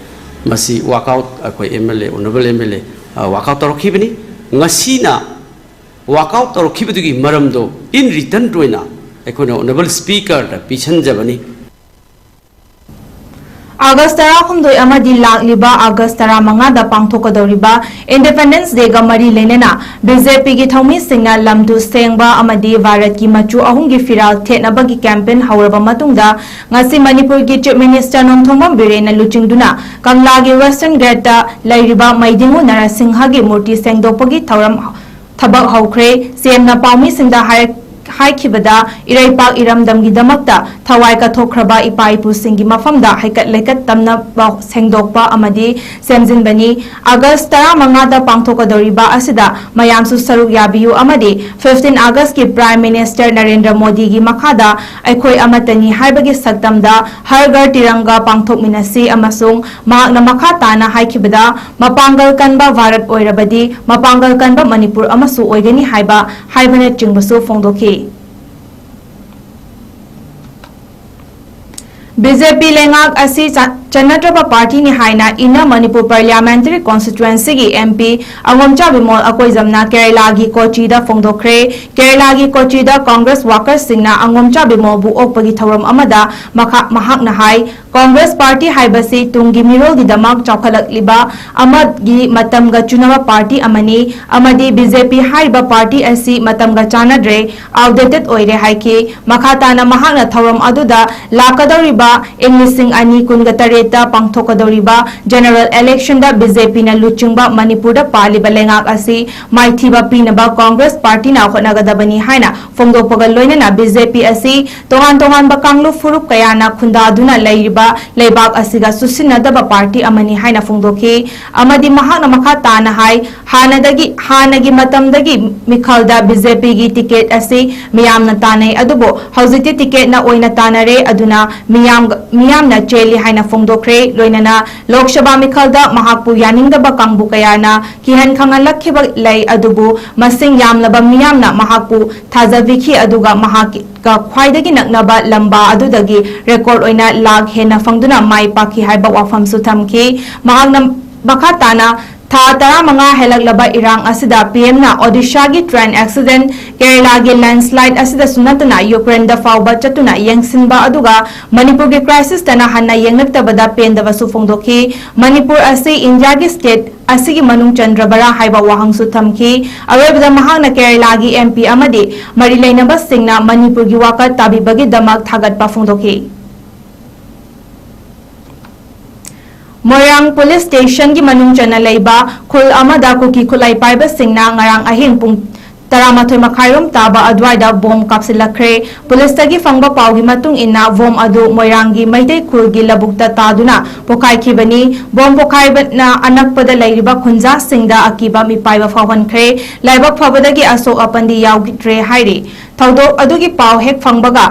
ꯃꯁꯤ walkout, ꯑꯩꯈꯣꯏ MLA, Honourable MLA, ꯑ, walkout ꯇꯧꯔꯛꯈꯤꯕꯅꯤ꯫ ꯉꯁꯤꯅ walkout ꯇꯧꯔꯛꯈꯤꯕꯗꯨꯒꯤ ꯃꯔꯝꯗꯣ in written ꯑꯣꯏꯅ ꯑꯩꯈꯣꯏꯅ Honourable Speakerꯗ ꯄꯤꯁꯟꯖꯕꯅꯤ꯫ ꯑꯥꯒꯁ ꯇꯔꯥꯍꯨꯝꯗꯣꯏ ꯑꯃꯗꯤ ꯂꯥꯛꯂꯤꯕ ꯑꯥꯒꯁ ꯇꯔꯥꯃꯉꯥꯗ ꯄꯥꯡꯊꯣꯛꯀꯗꯧꯔꯤꯕ Independence Dayꯒ ꯃꯔꯤ ꯂꯩꯅꯅ BJPꯒꯤ ꯊꯧꯃꯤꯁꯤꯡꯅ ꯂꯝꯗꯨ ꯁꯦꯡꯕ ꯑꯃꯗꯤ ꯚꯥꯔꯠꯀꯤ ꯃꯆꯨ ꯑꯍꯨꯝꯒꯤ ꯐꯤꯔꯥꯜ ꯊꯦꯠꯅꯕꯒꯤ campaign ꯍꯧꯔꯕ ꯃꯇꯨꯡꯗ, ꯉꯁꯤ ꯃꯅꯤꯄꯨꯔꯒꯤ Chief Minister ꯅꯣꯡꯊꯣꯝꯕꯝ ꯕꯤꯔꯦꯟꯅ ꯂꯨꯆꯤꯡꯗꯨꯅ ꯀꯪꯂꯥꯒꯤ Western Gateꯇ ꯂꯩꯔꯤꯕ ꯃꯩꯗꯤꯡꯉꯨ ꯅꯔꯁꯤꯡꯍꯒꯤ ꯃꯨꯔꯇꯤ ꯁꯦꯡꯗꯣꯛꯄꯒꯤ ꯊꯧꯔꯝ ꯊꯕꯛ ꯍꯧꯈ꯭ꯔꯦ꯫ CMꯅ ꯄꯥꯎꯃꯤꯁꯤꯡꯗ ꯍꯥꯏꯔꯛ-, ꯍꯥꯏꯈꯤꯕꯗ, ꯏꯔꯩꯄꯥꯛ ꯏꯔꯝꯗꯝꯒꯤꯗꯃꯛꯇ ꯊꯋꯥꯏ ꯀꯠꯊꯣꯛꯈ꯭ꯔꯕ ꯏꯄꯥ ꯏꯄꯨꯁꯤꯡꯒꯤ ꯃꯐꯝꯗ ꯍꯩꯀꯠ ꯂꯩꯀꯠ ꯇꯝꯅꯕ ꯁꯦꯡꯗꯣꯛꯄ ꯑꯃꯗꯤ ꯁꯦꯝꯖꯤꯟꯕꯅꯤ꯫ ꯑꯥꯒꯁ ꯇꯔꯥꯃꯉꯥꯗ ꯄꯥꯡꯊꯣꯛꯀꯗꯧꯔꯤꯕ ꯑꯁꯤꯗ ꯃꯌꯥꯝꯁꯨ ꯁꯔꯨꯛ ꯌꯥꯕꯤꯌꯨ ꯑꯃꯗꯤ fifteen Augustꯀꯤ Prime Minister ꯅꯔꯦꯟꯗ꯭ꯔ ꯃꯣꯗꯤꯒꯤ ꯃꯈꯥꯗ ꯑꯩꯈꯣꯏ ꯑꯃꯠꯇꯅꯤ ꯍꯥꯏꯕꯒꯤ ꯁꯛꯇꯝꯗ ꯍꯔ ꯘꯔ ꯇꯤꯔꯪꯒꯥ ꯄꯥꯡꯊꯣꯛꯃꯤꯟꯅꯁꯤ ꯑꯃꯁꯨꯡ ꯃꯍꯥꯛꯅ ꯃꯈꯥ ꯇꯥꯅ ꯍꯥꯏꯈꯤꯕꯗ, ꯃꯄꯥꯡꯒꯜ ꯀꯟꯕ ꯚꯥꯔꯠ ꯑꯣꯏꯔꯕꯗꯤ ꯃꯄꯥꯡꯒꯜ ꯀꯟꯕ ꯃꯅꯤꯄꯨꯔ ꯑꯃꯁꯨ ꯑꯣꯏꯒꯅꯤ ꯍꯥꯏꯕ ꯍꯥꯏꯕꯅꯆꯤꯡꯕꯁꯨ ꯐꯣꯡꯗꯣꯛꯈꯤ꯫ BJP ꯂꯩꯉꯥꯛ ꯑꯁꯤ ꯆ-, ꯆꯟꯅꯗ꯭ꯔꯕ partyꯅꯤ ꯍꯥꯏꯅ Inner Manipur Parliamentary Constituencyꯒꯤ MP ꯑꯉꯣꯝꯆꯥ Bimol ꯑꯀꯣꯏꯖꯝꯅ ꯀꯦꯔꯂꯥꯒꯤ ꯀꯣꯆꯤꯗ ꯐꯣꯡꯗꯣꯛꯈ꯭ꯔꯦ꯫ ꯀꯦꯔꯂꯥꯒꯤ ꯀꯣꯆꯤꯗ Congress workersꯁꯤꯡꯅ ꯑꯉꯣꯝꯆꯥ ꯕꯤꯃꯣꯜꯕꯨ ꯑꯣꯛꯄꯒꯤ ꯊꯧꯔꯝ ꯑꯃꯗ ꯃꯈꯥ-, ꯃꯍꯥꯛꯅ ꯍꯥꯏ, Congress party ꯍꯥꯏꯕꯁꯤ ꯇꯨꯡꯒꯤ ꯃꯤꯔꯣꯜꯒꯤꯗꯃꯛ ꯆꯥꯎꯈꯠꯂꯛꯂꯤꯕ ꯑꯃꯗꯤ ꯃꯇꯝꯒ ꯆꯨꯅꯕ party ꯑꯃꯅꯤ ꯑꯃꯗꯤ BJP ꯍꯥꯏꯔꯤꯕ party ꯑꯁꯤ ꯃꯇꯝꯒ ꯆꯥꯟꯅꯗ꯭ꯔꯦ, outdated ꯑꯣꯏꯔꯦ ꯍꯥꯏꯈꯤ꯫ ꯃꯈꯥ ꯇꯥꯅ ꯃꯍꯥꯛꯅ ꯊꯧꯔꯝ ꯑꯗꯨꯗ ꯂꯥꯛꯀꯗꯧꯔꯤꯕ ꯏꯪ ꯂꯤꯁꯤꯡ ꯑꯅꯤ ꯀꯨꯟꯒ ꯇꯔꯦꯠ ꯇ ꯄꯥꯡꯊꯣꯛꯀꯗꯧꯔꯤꯕ ꯖꯦꯅꯔꯦꯜ ꯏꯂꯦꯛꯁꯟꯗ ꯕꯤ ꯖꯦ ꯄꯤꯅ ꯂꯨꯆꯤꯡꯕ ꯃꯅꯤꯄꯨꯔꯗ ꯄꯥꯜꯂꯤꯕ ꯂꯩꯉꯥꯛ ꯑꯁꯤ ꯃꯥꯏꯊꯤꯕ ꯄꯤꯅꯕ ꯀꯣꯡꯒ꯭ꯔꯦꯁ ꯄꯥꯔꯇꯤꯅ ꯍꯣꯠꯅꯒꯗꯕꯅꯤ ꯍꯥꯏꯅ ꯐꯣꯡꯗꯣꯛꯄꯒ ꯂꯣꯏꯅꯅ ꯕꯤ ꯖꯦ ꯄꯤ ꯑꯁꯤ ꯇꯣꯉꯥꯟ ꯇꯣꯉꯥꯟꯕ ꯀꯥꯡꯂꯨꯞ ꯐꯨꯔꯨꯞ ꯀꯌꯥꯅ ꯈꯨꯟꯗꯥꯗꯨꯅ ꯂꯩꯔꯤꯕ ꯂꯩꯕꯥꯛ ꯑꯁꯤꯒ ꯆꯨꯁꯤꯟꯅꯗꯕ ꯄꯥꯔꯇꯤ ꯑꯃꯅꯤ ꯍꯥꯏꯅ ꯐꯣꯡꯗꯣꯛꯈꯤ꯫ ꯑꯃꯗꯤ ꯃꯍꯥꯛꯅ ꯃꯈꯥ ꯇꯥꯅ ꯍꯥꯏ, ꯍꯥꯟꯅꯗꯒꯤ, ꯍꯥꯟꯅꯒꯤ ꯃꯇꯝꯗꯒꯤ ꯃꯤꯈꯜꯗ ꯕꯤ ꯖꯦ ꯄꯤꯒꯤ ꯇꯤꯀꯦꯠ ꯑꯁꯤ ꯃꯤꯌꯥꯝꯅ ꯇꯥꯟꯅꯩ, ꯑꯗꯨꯕꯨ ꯍꯧꯖꯤꯛꯇꯤ ꯇꯤꯀꯦꯠꯅ ꯑꯣꯏꯅ ꯇꯥꯟꯅꯔꯦ, ꯑꯗꯨꯅ ꯃꯤꯌꯥꯝ, ꯃꯤꯌꯥꯝꯅ ꯆꯦꯜꯂꯤ ꯍꯥꯏꯅ ꯐꯣꯡꯗꯣꯛꯈ꯭ꯔꯦ꯫ ꯂꯣꯏꯅꯅ ꯂꯣꯛ ꯁꯚꯥ ꯃꯤꯈꯜꯗ ꯃꯍꯥꯛꯄꯨ ꯌꯥꯅꯤꯡꯗꯕ ꯀꯥꯡꯕꯨ ꯀꯌꯥꯅ ꯀꯤꯍꯟ ꯈꯪꯍꯜꯂꯛꯈꯤꯕ ꯂꯩ, ꯑꯗꯨꯕꯨ ꯃꯁꯤꯡ ꯌꯥꯝꯂꯕ ꯃꯤꯌꯥꯝꯅ ꯃꯍꯥꯛꯄꯨ ꯊꯥꯖꯕꯤꯈꯤ, ꯑꯗꯨꯒ ꯃꯍꯥꯛꯀ ꯈ꯭ꯋꯥꯏꯗꯒꯤ ꯅꯛꯅꯕ ꯂꯝꯕꯥ ꯑꯗꯨꯗꯒꯤ ꯔꯦꯀꯣꯔꯗ ꯑꯣꯏꯅ ꯂꯥꯈ ꯍꯦꯟꯅ ꯐꯪꯗꯨꯅ ꯃꯥꯏ ꯄꯥꯛꯈꯤ ꯍꯥꯏꯕ ꯋꯥꯐꯝꯁꯨ ꯊꯝꯈꯤ꯫ ꯃꯍꯥꯛꯅ ꯃꯈꯥ ꯇꯥꯅ ꯊꯥ ꯇꯔꯥꯃꯉꯥ ꯍꯦꯜꯂꯛꯂꯕ ꯏꯔꯥꯡ ꯑꯁꯤꯗ ꯄꯤ ꯑꯦꯝꯅ ꯑꯣꯗꯤꯁꯥꯒꯤ ꯇ꯭ꯔꯦꯟ ꯑꯦꯛꯁꯤꯗꯦꯟ, ꯀꯦꯔꯂꯥꯒꯤ ꯂꯦꯟꯁꯂꯥꯏꯗ ꯑꯁꯤꯗꯁꯨ ꯅꯠꯇꯅ ꯌꯨꯀ꯭ꯔꯦꯟꯗ ꯐꯥꯎꯕ ꯆꯠꯇꯨꯅ ꯌꯦꯡꯁꯤꯟꯕ ꯑꯗꯨꯒ ꯃꯅꯤꯄꯨꯔꯒꯤ ꯀ꯭ꯔꯥꯏꯁꯤꯁꯇꯅ ꯍꯟꯅ ꯌꯦꯡꯂꯛꯇꯕꯗ ꯄꯦꯟꯗꯕꯁꯨ ꯐꯣꯡꯗꯣꯛꯈꯤ꯫ ꯃꯅꯤꯄꯨꯔ ꯑꯁꯤ ꯏꯟꯗꯤꯌꯥꯒꯤ ꯁ꯭ꯇꯦꯠ ꯑꯁꯤꯒꯤ ꯃꯅꯨꯡ ꯆꯟꯗ꯭ꯔꯕꯔꯥ ꯍꯥꯏꯕ ꯋꯥꯍꯪꯁꯨ ꯊꯝꯈꯤ꯫ ꯑꯔꯣꯏꯕꯗ ꯃꯍꯥꯛꯅ ꯀꯦꯔꯂꯥꯒꯤ ꯑꯦꯝ ꯄꯤ ꯑꯃꯗꯤ ꯃꯔꯤ ꯂꯩꯅꯕꯁꯤꯡꯅ ꯃꯅꯤꯄꯨꯔꯒꯤ ꯋꯥꯀꯠ ꯇꯥꯕꯤꯕꯒꯤꯗꯃꯛ ꯊꯥꯒꯠꯄ ꯐꯣꯡꯗꯣꯛꯈꯤ꯫ ꯃꯣꯏꯔꯥꯡ ꯄꯨꯂꯤꯁ ꯁ꯭ꯇꯦꯁꯟꯒꯤ ꯃꯅꯨꯡ ꯆꯟꯅ ꯂꯩꯕ ꯈꯨꯜ ꯑꯃꯗ ꯀꯨꯀꯤ ꯈꯨꯠꯂꯥꯏ ꯄꯥꯏꯕꯁꯤꯡꯅ ꯉꯔꯥꯡ ꯑꯍꯤꯡ ꯄꯨꯡ ꯇꯔꯥꯃꯥꯊꯣꯏ ꯃꯈꯥꯏꯔꯣꯝ ꯇꯥꯕ ꯑꯗꯨꯋꯥꯏꯗ ꯕꯣꯝ ꯀꯥꯞꯁꯤꯜꯂꯛꯈ꯭ꯔꯦ꯫ ꯄꯨꯂꯤꯁꯇꯒꯤ ꯐꯪꯕ ꯄꯥꯎꯒꯤ ꯃꯇꯨꯡ ꯏꯟꯅ, ꯕꯣꯝ ꯑꯗꯨ ꯃꯣꯏꯔꯥꯡꯒꯤ ꯃꯩꯇꯩ ꯈꯨꯜꯒꯤ ꯂꯧꯕꯨꯛꯇ ꯇꯥꯗꯨꯅ ꯄꯣꯈꯥꯏꯈꯤꯕꯅꯤ꯫ ꯕꯣꯝ ꯄꯣꯈꯥꯏꯕꯅ ꯑꯅꯛꯄꯗ ꯂꯩꯔꯤꯕ ꯈꯨꯟꯖꯥꯁꯤꯡꯗ ꯑꯀꯤꯕ ꯃꯤꯄꯥꯏꯕ ꯐꯥꯎꯍꯟꯈ꯭ꯔꯦ꯫ ꯂꯥꯏꯕꯛ ꯐꯕꯗꯒꯤ ꯑꯁꯣꯛ ꯑꯄꯟꯗꯤ ꯌꯥꯎꯈꯤꯗ꯭ꯔꯦ ꯍꯥꯏꯔꯤ꯫ ꯊꯧꯗꯣꯛ ꯑꯗꯨꯒꯤ ꯄꯥꯎ ꯍꯦꯛ ꯐꯪꯕꯒ,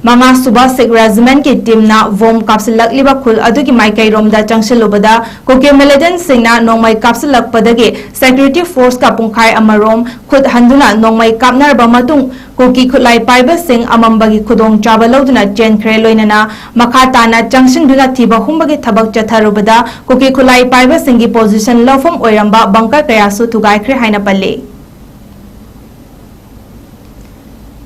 ꯃꯉꯥꯁꯨꯕ ꯁꯤꯈ ꯔꯦꯖꯤꯃꯦꯟꯠꯀꯤ ꯇꯤꯝꯅ ꯕꯣꯝ ꯀꯥꯞꯁꯤꯜꯂꯛꯂꯤꯕ ꯈꯨꯜ ꯑꯗꯨꯒꯤ ꯃꯥꯏꯀꯩꯔꯣꯝꯗ ꯆꯪꯁꯤꯜꯂꯨꯕꯗ, ꯀꯨꯀꯤ ꯃꯤꯂꯤꯇꯦꯟꯠꯁꯤꯡꯅ ꯅꯣꯡꯃꯩ ꯀꯥꯞꯁꯤꯜꯂꯛꯄꯗꯒꯤ ꯁꯦꯀ꯭ꯌꯨꯔꯤꯇꯤ ꯐꯣꯔꯁꯀ ꯄꯨꯡꯈꯥꯏ ꯑꯃꯔꯣꯝ ꯈꯨꯠ ꯍꯟꯗꯨꯅ ꯅꯣꯡꯃꯩ ꯀꯥꯞꯅꯔꯕ ꯃꯇꯨꯡ, ꯀꯨꯀꯤ ꯈꯨꯠꯂꯥꯏ ꯄꯥꯏꯕꯁꯤꯡ ꯑꯃꯝꯕꯒꯤ ꯈꯨꯗꯣꯡꯆꯥꯕ ꯂꯧꯗꯨꯅ ꯆꯦꯟꯈ꯭ꯔꯦ꯫ ꯂꯣꯏꯅꯅ ꯃꯈꯥ ꯇꯥꯅ ꯆꯪꯁꯤꯟꯗꯨꯅ ꯊꯤꯕ ꯍꯨꯝꯕꯒꯤ ꯊꯕꯛ ꯆꯠꯊꯔꯨꯕꯗ, ꯀꯨꯀꯤ ꯈꯨꯠꯂꯥꯏ ꯄꯥꯏꯕꯁꯤꯡꯒꯤ ꯄꯣꯖꯤꯁꯟ ꯂꯧꯐꯝ ꯑꯣꯏꯔꯝꯕ ꯕꯪꯀꯔ ꯀꯌꯥꯁꯨ ꯊꯨꯒꯥꯏꯈ꯭ꯔꯦ ꯍꯥꯏꯅ ꯄꯜꯂꯤ꯫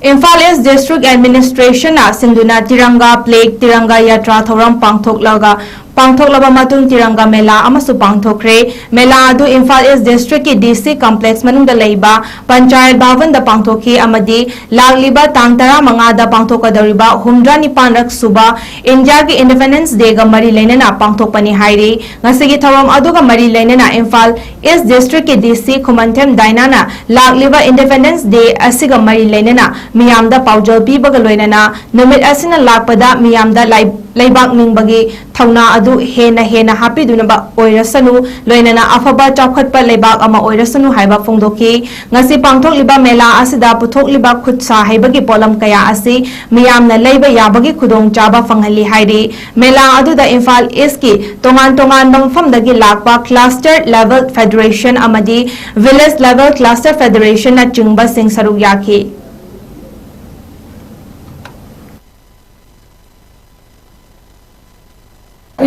ꯏꯝꯐꯥꯜ ꯏꯁ ꯗꯤꯁꯇ꯭ꯔꯤꯛ ꯑꯦꯗꯃꯤꯅꯤꯁꯇ꯭ꯔꯦꯁꯟꯅ ꯁꯤꯟꯗꯨꯅ ꯇꯤꯔꯪꯒꯥ ꯄ꯭ꯂꯦꯒ, ꯇꯤꯔꯪꯒꯥ ꯌꯥꯇ꯭ꯔꯥ ꯊꯧꯔꯝ ꯄꯥꯡꯊꯣꯛꯂꯒ, ꯄꯥꯡꯊꯣꯛꯂꯕ ꯃꯇꯨꯡ ꯇꯤꯔꯪꯒꯥ ꯃꯦꯂꯥ ꯑꯃꯁꯨ ꯄꯥꯡꯊꯣꯛꯈ꯭ꯔꯦ꯫ ꯃꯦꯂꯥ ꯑꯗꯨ ꯏꯝꯐꯥꯜ ꯏꯁ ꯗꯤꯁꯇ꯭ꯔꯤꯛꯀꯤ ꯗꯤ ꯁꯤ ꯀꯝꯄ꯭ꯂꯦꯛꯁ ꯃꯅꯨꯡꯗ ꯂꯩꯕ ꯄꯟꯆꯥꯌꯠ ꯚꯕꯟꯗ ꯄꯥꯡꯊꯣꯛꯈꯤ ꯑꯃꯗꯤ ꯂꯥꯛꯂꯤꯕ ꯇꯥꯡ ꯇꯔꯥꯃꯉꯥꯗ ꯄꯥꯡꯊꯣꯛꯀꯗꯧꯔꯤꯕ ꯍꯨꯝꯗ꯭ꯔꯥ ꯅꯤꯄꯥꯟꯔꯛ ꯁꯨꯕ ꯏꯟꯗꯤꯌꯥꯒꯤ ꯏꯟꯗꯤꯄꯦꯟꯗꯦꯟꯁ ꯗꯦꯒ ꯃꯔꯤ ꯂꯩꯅꯅ ꯄꯥꯡꯊꯣꯛꯄꯅꯤ ꯍꯥꯏꯔꯤ꯫ ꯉꯁꯤꯒꯤ ꯊꯧꯔꯝ ꯑꯗꯨꯒ ꯃꯔꯤ ꯂꯩꯅꯅ ꯏꯝꯐꯥꯜ ꯏꯁ ꯗꯤꯁꯇ꯭ꯔꯤꯛꯀꯤ ꯗꯤ ꯁꯤ ꯈꯨꯃꯟꯊꯦꯝ ꯗꯥꯏꯅꯥꯅ ꯂꯥꯛꯂꯤꯕ ꯏꯟꯗꯤꯄꯦꯟꯗꯦꯟꯁ ꯗꯦ ꯑꯁꯤꯒ ꯃꯔꯤ ꯂꯩꯅꯅ ꯃꯤꯌꯥꯝꯗ ꯄꯥꯎꯖꯦꯜ ꯄꯤꯕꯒ ꯂꯣꯏꯅꯅ ꯅꯨꯃꯤꯠ ꯑꯁꯤꯅ ꯂꯥꯛꯄꯗ ꯃꯤꯌꯥꯝꯗ ꯂꯥꯏ-, ꯂꯩꯕꯥꯛ ꯅꯤꯡꯕꯒꯤ ꯊꯧꯅꯥ ꯑꯗꯨ ꯍꯦꯟꯅ ꯍꯦꯟꯅ ꯍꯥꯞꯄꯤꯗꯨꯅꯕ ꯑꯣꯏꯔꯁꯅꯨ, ꯂꯣꯏꯅꯅ ꯑꯐꯕ ꯆꯥꯎꯈꯠꯄ ꯂꯩꯕꯥꯛ ꯑꯃ ꯑꯣꯏꯔꯁꯅꯨ ꯍꯥꯏꯕ ꯐꯣꯡꯗꯣꯛꯈꯤ꯫ ꯉꯁꯤ ꯄꯥꯡꯊꯣꯛꯂꯤꯕ ꯃꯦꯂꯥ ꯑꯁꯤꯗ ꯄꯨꯊꯣꯛꯂꯤꯕ ꯈꯨꯠ ꯁꯥ ꯍꯩꯕꯒꯤ ꯄꯣꯠꯂꯝ ꯀꯌꯥ ꯑꯁꯤ ꯃꯤꯌꯥꯝꯅ ꯂꯩꯕ ꯌꯥꯕꯒꯤ ꯈꯨꯗꯣꯡꯆꯥꯕ ꯐꯪꯍꯜꯂꯤ ꯍꯥꯏꯔꯤ꯫ ꯃꯦꯂꯥ ꯑꯗꯨꯗ ꯏꯝꯐꯥꯜ ꯏꯁꯀꯤ ꯇꯣꯉꯥꯟ ꯇꯣꯉꯥꯟꯕ ꯃꯐꯝꯗꯒꯤ ꯂꯥꯛꯄ cluster level federation ꯑꯃꯗꯤ village level cluster federationꯅꯆꯤꯡꯕꯁꯤꯡ ꯁꯔꯨꯛ ꯌꯥꯈꯤ꯫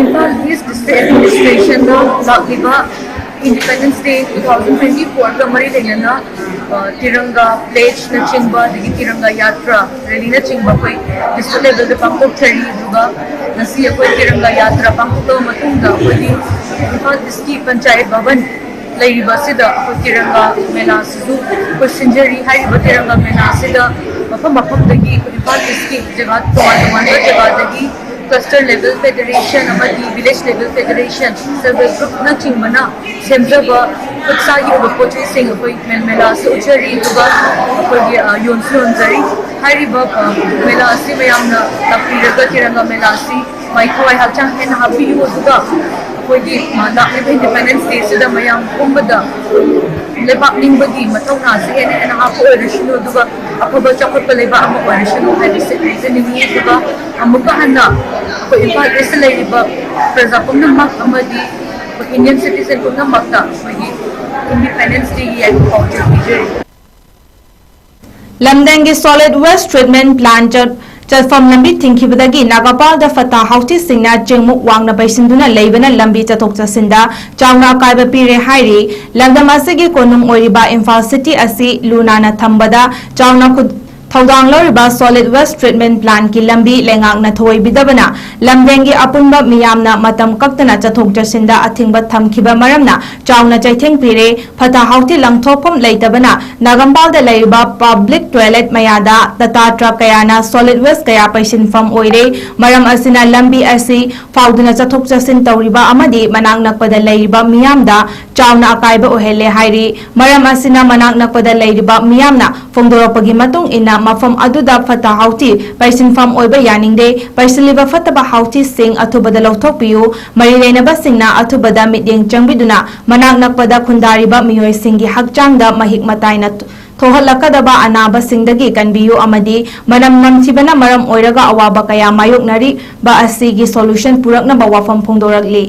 ꯏꯝꯐꯥꯜ ꯏꯁ ꯗꯤꯁꯇ꯭ꯔꯤꯛ ꯑꯦꯗꯃꯤꯅꯤꯁꯇ꯭ꯔꯦꯁꯟꯅ ꯂꯥꯛꯂꯤꯕ ꯏꯟꯗꯤꯄꯦꯟꯗꯦꯟꯁ ꯗꯦ ꯇꯨ ꯊꯥꯎꯖꯟ ꯇ꯭ꯋꯦꯟꯇꯤ ꯐꯣꯔꯒ ꯃꯔꯤ ꯂꯩꯅꯅ, ꯑ, ꯇꯤꯔꯪꯒꯥ ꯄ꯭ꯂꯦꯖꯅꯆꯤꯡꯕ, ꯑꯗꯒꯤ ꯇꯤꯔꯪꯒꯥ ꯌꯥꯇ꯭ꯔꯥ ꯔꯦꯂꯤꯅꯆꯤꯡꯕ ꯑꯩꯈꯣꯏ ꯗꯤꯁꯇ꯭ꯔꯤꯛ ꯂꯦꯚꯦꯜꯗ ꯄꯥꯡꯊꯣꯛꯆꯔꯤ꯫ ꯑꯗꯨꯒ ꯉꯁꯤ ꯑꯩꯈꯣꯏ ꯇꯤꯔꯪꯒꯥ ꯌꯥꯇ꯭ꯔꯥ ꯄꯥꯡꯊꯣꯛꯂꯕ ꯃꯇꯨꯡꯗ ꯑꯩꯈꯣꯏꯒꯤ ꯏꯝꯐꯥꯜ ꯏꯁꯀꯤ ꯄꯟꯆꯥꯌꯠ ꯚꯕꯟ ꯂꯩꯔꯤꯕ ꯑꯁꯤꯗ ꯑꯩꯈꯣꯏ ꯇꯤꯔꯪꯒꯥ ꯃꯦꯂꯥꯁꯤꯁꯨ ꯑꯩꯈꯣꯏ ꯁꯤꯟꯖꯔꯤ꯫ ꯍꯥꯏꯔꯤꯕ ꯇꯤꯔꯪꯒꯥ ꯃꯦꯂꯥꯁꯤꯗ ꯃꯐꯝ ꯃꯐꯝꯗꯒꯤ ꯑꯩꯈꯣꯏ ꯏꯝꯐꯥꯜ ꯏꯁꯀꯤ ꯖꯒꯥ, ꯇꯣꯉꯥꯟ ꯇꯣꯉꯥꯟꯕ ꯖꯒꯥꯗꯒꯤ cluster level federation ꯑꯃꯗꯤ village level federation, self help groupꯅꯆꯤꯡꯕꯅ ꯁꯦꯝꯖꯕ ꯈꯨꯠꯁꯥꯒꯤ ꯑꯣꯏꯕ ꯄꯣꯠ ꯆꯩꯁꯤꯡ ꯑꯩꯈꯣꯏ ꯃꯦ-, ꯃꯦꯂꯥ ꯑꯁꯤ ꯎꯠꯆꯔꯤ꯫ ꯑꯗꯨꯒ ꯑꯩꯈꯣꯏꯒꯤ, ꯑ, ꯌꯣꯟꯁꯨ ꯌꯣꯟꯖꯔꯤ꯫ ꯍꯥꯏꯔꯤꯕ, ꯑ, ꯃꯦꯂꯥ ꯑꯁꯤ ꯃꯌꯥꯝꯅ ꯂꯥꯛꯄꯤꯔꯒ ꯇꯤꯔꯪꯒꯥ ꯃꯦꯂꯥ ꯑꯁꯤ ꯃꯥꯏ ꯊꯋꯥꯏ ꯍꯛꯆꯥꯡ ꯍꯦꯟꯅ ꯍꯥꯞꯄꯤꯌꯨ꯫ ꯑꯗꯨꯒ ꯑꯩꯈꯣꯏꯒꯤ, ꯑ, ꯂꯥꯛꯂꯤꯕ ꯏꯟꯗꯤꯄꯦꯟꯗꯦꯟꯁ ꯗꯦꯁꯤꯗ ꯃꯌꯥꯝ ꯄꯨꯝꯕꯗ ꯂꯩꯕꯥꯛ ꯅꯤꯡꯕꯒꯤ ꯃꯊꯧꯅꯥꯁꯤ ꯍꯦꯟꯅ ꯍꯦꯟꯅ ꯍꯥꯞꯄ ꯑꯣꯏꯔꯁꯅꯨ꯫ ꯑꯗꯨꯒ ꯑꯐꯕ ꯆꯥꯎꯈꯠꯄ ꯂꯩꯕꯥꯛ ꯑꯃ ꯑꯣꯏꯔꯁꯅꯨ ꯍꯥꯏꯕꯁꯤ ꯍꯥꯏꯖꯅꯤꯡꯏ꯫ ꯑꯗꯨꯒ ꯑꯃꯨꯛꯀ ꯍꯟꯅ ꯑꯩꯈꯣꯏ ꯏꯝꯐꯥꯜ ꯏꯁꯇ ꯂꯩꯔꯤꯕ ꯄ꯭ꯔꯖꯥ ꯄꯨꯝꯅꯃꯛ ꯑꯃꯗꯤ ꯑꯩꯈꯣꯏ ꯏꯟꯗꯤꯌꯟ ꯁꯤꯇꯤꯖꯦꯟ ꯄꯨꯝꯅꯃꯛꯇ ꯑꯩꯈꯣꯏꯒꯤ ꯏꯟꯗꯤꯄꯦꯟꯗꯦꯟꯁ ꯗꯦꯒꯤ ꯌꯥꯏꯐ ꯄꯥꯎꯖꯦꯜ ꯄꯤꯖꯔꯤ꯫ ꯂꯝꯗꯦꯡꯒꯤ solid waste treatment plant ꯆꯠ-, ꯆꯠꯐꯝ ꯂꯝꯕꯤ ꯊꯤꯡꯈꯤꯕꯗꯒꯤ ꯅꯥꯒꯥꯄꯥꯜꯗ ꯐꯠꯇ ꯍꯥꯎꯊꯤꯁꯤꯡꯅ ꯆꯦꯡꯃꯨꯛ ꯋꯥꯡꯅ ꯄꯩꯁꯤꯟꯗꯨꯅ ꯂꯩꯕꯅ ꯂꯝꯕꯤ ꯆꯠꯊꯣꯛ ꯆꯠꯁꯤꯟꯗ ꯆꯥꯎꯅ ꯑꯀꯥꯏꯕ ꯄꯤꯔꯦ ꯍꯥꯏꯔꯤ꯫ ꯂꯝꯗꯝ ꯑꯁꯤꯒꯤ ꯀꯣꯅꯨꯡ ꯑꯣꯏꯔꯤꯕ ꯏꯝꯐꯥꯜ ꯁꯤꯇꯤ ꯑꯁꯤ ꯂꯨ ꯅꯥꯟꯅ ꯊꯝꯕꯗ ꯆꯥꯎꯅ ꯈꯨ-, ꯊꯧꯗꯥꯡ ꯂꯧꯔꯤꯕ solid waste treatment plantꯀꯤ ꯂꯝꯕꯤ ꯂꯩꯉꯥꯛꯅ ꯊꯧꯑꯣꯏꯕꯤꯗꯕꯅ ꯂꯝꯗꯦꯡꯒꯤ ꯑꯄꯨꯟꯕ ꯃꯤꯌꯥꯝꯅ ꯃꯇꯝ ꯀꯛꯇꯅ ꯆꯠꯊꯣꯛ ꯆꯠꯁꯤꯟꯗ ꯑꯊꯤꯡꯕ ꯊꯝꯈꯤꯕ ꯃꯔꯝꯅ ꯆꯥꯎꯅ ꯆꯩꯊꯦꯡ ꯄꯤꯔꯦ꯫ ꯐꯠꯇ ꯍꯥꯎꯊꯤ ꯂꯪꯊꯣꯛꯐꯝ ꯂꯩꯇꯕꯅ ꯅꯥꯒꯝꯄꯥꯜꯗ ꯂꯩꯔꯤꯕ public toilet ꯃꯌꯥꯗ ꯇꯥꯇꯥ truck ꯀꯌꯥꯅ solid waste ꯀꯌꯥ ꯄꯩꯁꯤꯟꯐꯝ ꯑꯣꯏꯔꯦ꯫ ꯃꯔꯝ ꯑꯁꯤꯅ ꯂꯝꯕꯤ ꯑꯁꯤ ꯐꯥꯎꯗꯨꯅ ꯆꯠꯊꯣꯛ ꯆꯠꯁꯤꯟ ꯇꯧꯔꯤꯕ ꯑꯃꯗꯤ ꯃꯅꯥꯛ ꯅꯛꯄꯗ ꯂꯩꯔꯤꯕ ꯃꯤꯌꯥꯝꯗ ꯆꯥꯎꯅ ꯑꯀꯥꯏꯕ ꯑꯣꯏꯍꯜꯂꯦ ꯍꯥꯏꯔꯤ꯫ ꯃꯔꯝ ꯑꯁꯤꯅ ꯃꯅꯥꯛ ꯅꯛꯄꯗ ꯂꯩꯔꯤꯕ ꯃꯤꯌꯥꯝꯅ ꯐꯣꯡꯗꯣꯔꯛꯄꯒꯤ ꯃꯇꯨꯡ ꯏꯟꯅ ꯃꯐꯝ ꯑꯗꯨꯗ ꯐꯠꯇ ꯍꯥꯎꯊꯤ ꯄꯩꯁꯤꯟꯐꯝ ꯑꯣꯏꯕ ꯌꯥꯅꯤꯡꯗꯦ꯫ ꯄꯩꯁꯤꯜꯂꯤꯕ ꯐꯠꯇꯕ ꯍꯥꯎꯊꯤꯁꯤꯡ ꯑꯊꯨꯕꯗ ꯂꯧꯊꯣꯛꯄꯤꯌꯨ꯫ ꯃꯔꯤ ꯂꯩꯅꯕꯁꯤꯡꯅ ꯑꯊꯨꯕꯗ ꯃꯤꯠꯌꯦꯡ ꯆꯪꯕꯤꯗꯨꯅ ꯃꯅꯥꯛ ꯅꯛꯄꯗ ꯈꯨꯟꯗꯥꯔꯤꯕ ꯃꯤꯑꯣꯏꯁꯤꯡꯒꯤ ꯍꯛꯆꯥꯡꯗ ꯃꯍꯤꯛ ꯃꯇꯥꯏꯅ ꯊꯣꯛꯍꯜꯂꯛꯀꯗꯕ ꯑꯅꯥꯕꯁꯤꯡꯗꯒꯤ ꯀꯟꯕꯤꯌꯨ ꯑꯃꯗꯤ ꯃꯅꯝ ꯅꯝꯊꯤꯕꯅ ꯃꯔꯝ ꯑꯣꯏꯔꯒ ꯑꯋꯥꯕ ꯀꯌꯥ ꯃꯥꯌꯣꯛꯅꯔꯤꯕ ꯑꯁꯤꯒꯤ solution ꯄꯨꯔꯛꯅꯕ ꯋꯥꯐꯝ ꯐꯣꯡꯗꯣꯔꯛꯂꯤ꯫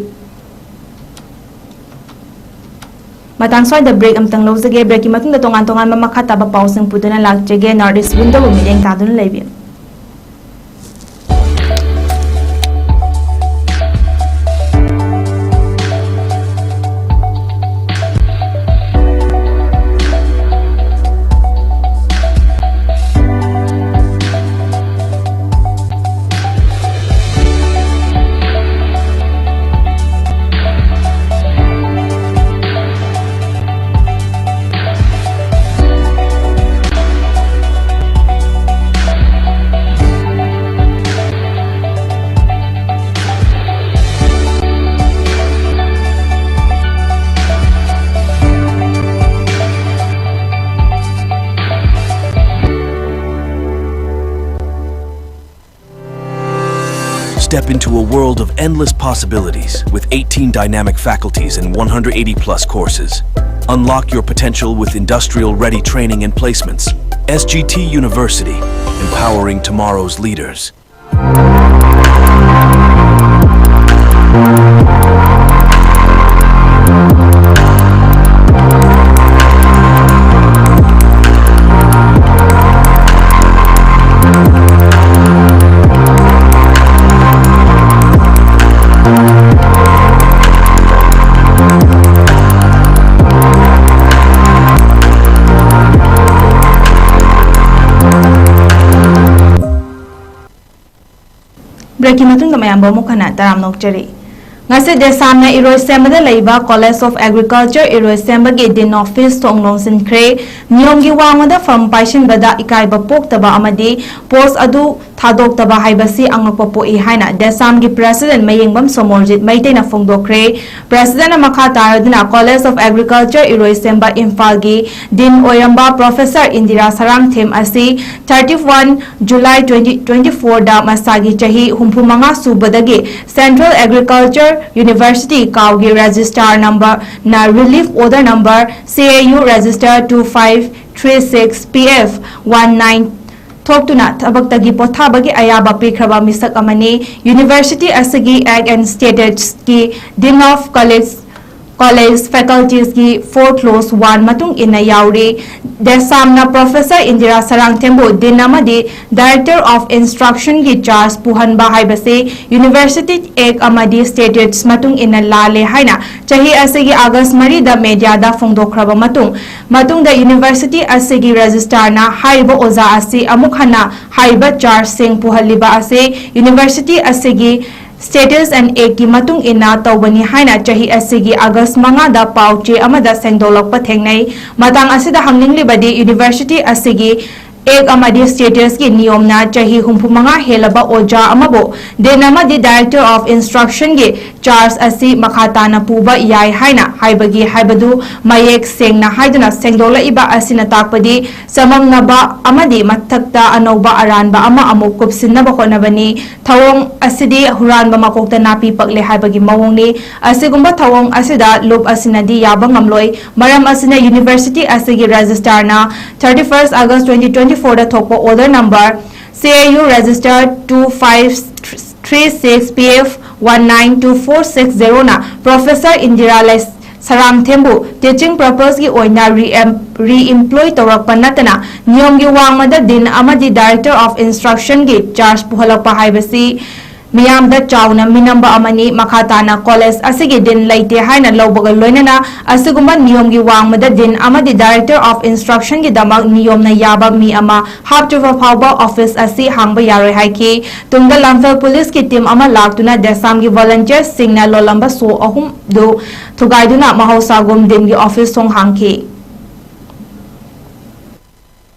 ꯃꯇꯥꯡ ꯁ꯭ꯋꯥꯏꯗ break ꯑꯃꯇꯪ ꯂꯧꯖꯒꯦ꯫ Breakꯀꯤ ꯃꯇꯨꯡꯗ ꯇꯣꯉꯥꯟ ꯇꯣꯉꯥꯟꯕ ꯃꯈꯥ ꯇꯥꯕ ꯄꯥꯎꯁꯤꯡ ꯄꯨꯗꯨꯅ ꯂꯥꯛꯆꯒꯦ꯫ North East Windowꯕꯨ ꯃꯤꯠꯌꯦꯡ ꯇꯥꯗꯨꯅ ꯂꯩꯕꯤꯌꯨ꯫ Step into a world of endless possibilities with eighteen dynamic faculties and one hundred eighty plus courses. Unlock your potential with industrial ready training and placements. S G T University, empowering tomorrow's leaders. ꯕ꯭ꯔꯦꯛꯀꯤ ꯃꯇꯨꯡꯗ ꯃꯌꯥꯝꯕꯨ ꯑꯃꯨꯛ ꯍꯟꯅ ꯇꯔꯥꯝꯅ ꯑꯣꯛꯆꯔꯤ꯫ ꯉꯁꯤ ꯗꯦꯁꯥꯝꯅ ꯏꯔꯣꯏꯁꯦꯝꯕꯗ ꯂꯩꯕ College of Agriculture ꯏꯔꯣꯏꯁꯦꯝꯕꯒꯤ Dean Office ꯊꯣꯡ ꯂꯣꯟꯁꯤꯟꯈ꯭ꯔꯦ꯫ ꯅꯤꯌꯣꯝꯒꯤ ꯋꯥꯡꯃꯗ ꯐꯝ ꯄꯥꯏꯁꯤꯟꯕꯗ ꯏꯀꯥꯏꯕ ꯄꯣꯛꯇꯕ ꯑꯃꯗꯤ post ꯑꯗꯨ ꯊꯥꯗꯣꯛꯇꯕ ꯍꯥꯏꯕꯁꯤ ꯑꯉꯛꯄ ꯄꯣꯛꯏ ꯍꯥꯏꯅ ꯗꯦꯁꯥꯝꯒꯤ President ꯃꯌꯦꯡꯕꯝ ꯁꯣꯃꯣꯔꯖꯤꯠ ꯃꯩꯇꯩꯅ ꯐꯣꯡꯗꯣꯛꯈ꯭ꯔꯦ꯫ Presidentꯅ ꯃꯈꯥ ꯇꯥꯔꯗꯨꯅ College of Agriculture ꯏꯔꯣꯏꯁꯦꯝꯕ ꯏꯝꯐꯥꯜꯒꯤ Dean ꯑꯣꯏꯔꯝꯕ Professor ꯏꯟꯗꯤꯔꯥ ꯁꯔꯥꯡꯊꯦꯝ ꯑꯁꯤ thirty one July twenty twenty fourꯗ ꯃꯁꯥꯒꯤ ꯆꯍꯤ ꯍꯨꯝꯐꯨ ꯃꯉꯥ ꯁꯨꯕꯗꯒꯤ Central Agriculture University ꯀꯥꯎꯒꯤ Registrar number ꯅ Relief Order number C A U Register two five three six P F one nine ꯊꯣꯛꯇꯨꯅ ꯊꯕꯛꯇꯒꯤ ꯄꯣꯊꯥꯕꯒꯤ ꯑꯌꯥꯕ ꯄꯤꯈ꯭ꯔꯕ ꯃꯤꯁꯛ ꯑꯃꯅꯤ꯫ University ꯑꯁꯤꯒꯤ Act and Statusꯀꯤ Dean of College College Facultiesꯀꯤ four clause one ꯃꯇꯨꯡ ꯏꯟꯅ ꯌꯥꯎꯔꯤ꯫ ꯗꯦꯁꯥꯝꯅ Professor ꯏꯟꯗꯤꯔꯥ ꯁꯔꯥꯡꯊꯦꯝꯕꯨ Dean ꯑꯃꯗꯤ Director of Instructionꯒꯤ charge ꯄꯨꯍꯟꯕ ꯍꯥꯏꯕꯁꯤ University Act ꯑꯃꯗꯤ Statutes ꯃꯇꯨꯡ ꯏꯟꯅ ꯂꯥꯜꯂꯦ ꯍꯥꯏꯅ ꯆꯍꯤ ꯑꯁꯤꯒꯤ August ꯃꯔꯤꯗ mediaꯗ ꯐꯣꯡꯗꯣꯛꯈ꯭ꯔꯕ ꯃꯇꯨꯡ, ꯃꯇꯨꯡꯗ University ꯑꯁꯤꯒꯤ Registrarꯅ ꯍꯥꯏꯔꯤꯕ ꯑꯣꯖꯥ ꯑꯁꯤ ꯑꯃꯨꯛ ꯍꯟꯅ ꯍꯥꯏꯔꯤꯕ chargeꯁꯤꯡ ꯄꯨꯍꯜꯂꯤꯕ ꯑꯁꯤ University ꯑꯁꯤꯒꯤ Status and Actꯀꯤ ꯃꯇꯨꯡ ꯏꯟꯅ ꯇꯧꯕꯅꯤ ꯍꯥꯏꯅ ꯆꯍꯤ ꯑꯁꯤꯒꯤ August ꯃꯉꯥꯗ ꯄꯥꯎ ꯆꯦ ꯑꯃꯗ ꯁꯦꯡꯗꯣꯛꯂꯛꯄ ꯊꯦꯡꯅꯩ꯫ ꯃꯇꯥꯡ ꯑꯁꯤꯗ ꯍꯪꯅꯤꯡꯂꯤꯕꯗꯤ University ꯑꯁꯤꯒꯤ Act ꯑꯃꯗꯤ Statusꯀꯤ ꯅꯤꯌꯣꯝꯅ ꯆꯍꯤ ꯍꯨꯝꯐꯨ ꯃꯉꯥ ꯍꯦꯜꯂꯕ ꯑꯣꯖꯥ ꯑꯃꯕꯨ Dean ꯑꯃꯗꯤ Director of Instructionꯒꯤ charge ꯑꯁꯤ ꯃꯈꯥ ꯇꯥꯅ ꯄꯨꯕ ꯌꯥꯏ ꯍꯥꯏꯅ ꯍꯥꯏꯕꯒꯤ ꯍꯥꯏꯕꯗꯨ ꯃꯌꯦꯛ ꯁꯦꯡꯅ ꯍꯥꯏꯗꯨꯅ ꯁꯦꯡꯗꯣꯛꯂꯛꯏꯕ ꯑꯁꯤꯅ ꯇꯥꯛꯄꯗꯤ ꯆꯃꯝꯅꯕ ꯑꯃꯗꯤ ꯃꯊꯛꯇ ꯑꯅꯧꯕ ꯑꯔꯥꯟꯕ ꯑꯃ ꯑꯃꯨꯛ ꯀꯨꯞꯁꯤꯟꯅꯕ ꯍꯣꯠꯅꯕꯅꯤ꯫ ꯊꯧꯑꯣꯡ ꯑꯁꯤꯗꯤ ꯍꯨꯔꯥꯟꯕ ꯃꯀꯣꯛꯇ ꯅꯥꯄꯤ ꯄꯛꯂꯦ ꯍꯥꯏꯕꯒꯤ ꯃꯑꯣꯡꯅꯤ꯫ ꯑꯁꯤꯒꯨꯝꯕ ꯊꯧꯑꯣꯡ ꯑꯁꯤꯗ ꯂꯨꯞ ꯑꯁꯤꯅꯗꯤ ꯌꯥꯕ ꯉꯝꯂꯣꯏ꯫ ꯃꯔꯝ ꯑꯁꯤꯅ University ꯑꯁꯤꯒꯤ Registrarꯅ thirty first August twenty twenty fourꯗ ꯊꯣꯛꯄ Order number C A U Register two five three six P F one nine two four six zeroꯅ Professor Indira ꯂꯩ-, ꯁꯔꯥꯡꯊꯦꯝꯕꯨ teaching purposeꯀꯤ ꯑꯣꯏꯅ re-, re-employ ꯇꯧꯔꯛꯄ ꯅꯠꯇꯅ ꯅꯤꯌꯣꯝꯒꯤ ꯋꯥꯡꯃꯗ Dean ꯑꯃꯗꯤ Director of Instructionꯒꯤ charge ꯄꯨꯍꯜꯂꯛꯄ ꯍꯥꯏꯕꯁꯤ ꯃꯤꯌꯥꯝꯗ ꯆꯥꯎꯅ ꯃꯤꯅꯝꯕ ꯑꯃꯅꯤ꯫ ꯃꯈꯥ ꯇꯥꯅ ꯀꯣꯂꯦꯖ ꯑꯁꯤꯒꯤ ꯗꯤꯟ ꯂꯩꯇꯦ ꯍꯥꯏꯅ ꯂꯧꯕꯒ ꯂꯣꯏꯅꯅ ꯑꯁꯤꯒꯨꯝꯕ ꯅꯤꯌꯣꯝꯒꯤ ꯋꯥꯡꯃꯗ ꯗꯤꯟ ꯑꯃꯗꯤ Director of Instructionꯒꯤꯗꯃꯛ ꯅꯤꯌꯣꯝꯅ ꯌꯥꯕ ꯃꯤ ꯑꯃ ꯍꯥꯞꯇ꯭ꯔꯤꯕ ꯐꯥꯎꯕ ꯑꯣꯐꯤꯁ ꯑꯁꯤ ꯍꯥꯡꯕ ꯌꯥꯔꯣꯏ ꯍꯥꯏꯈꯤ꯫ ꯇꯨꯡꯗ ꯂꯝꯐꯦꯜ ꯄꯨꯂꯤꯁꯀꯤ ꯇꯤꯝ ꯑꯃ ꯂꯥꯛꯇꯨꯅ ꯗꯦꯁꯥꯝꯒꯤ ꯚꯣꯂꯟꯇꯤꯌꯔꯁꯤꯡꯅ ꯂꯣꯜꯂꯝꯕ ꯁꯣ ꯑꯍꯨꯝꯗꯨ ꯊꯨꯒꯥꯏꯗꯨꯅ ꯃꯍꯧꯁꯥꯒꯨꯝ ꯗꯤꯟꯒꯤ ꯑꯣꯐꯤꯁ ꯊꯣꯡ ꯍꯥꯡꯈꯤ꯫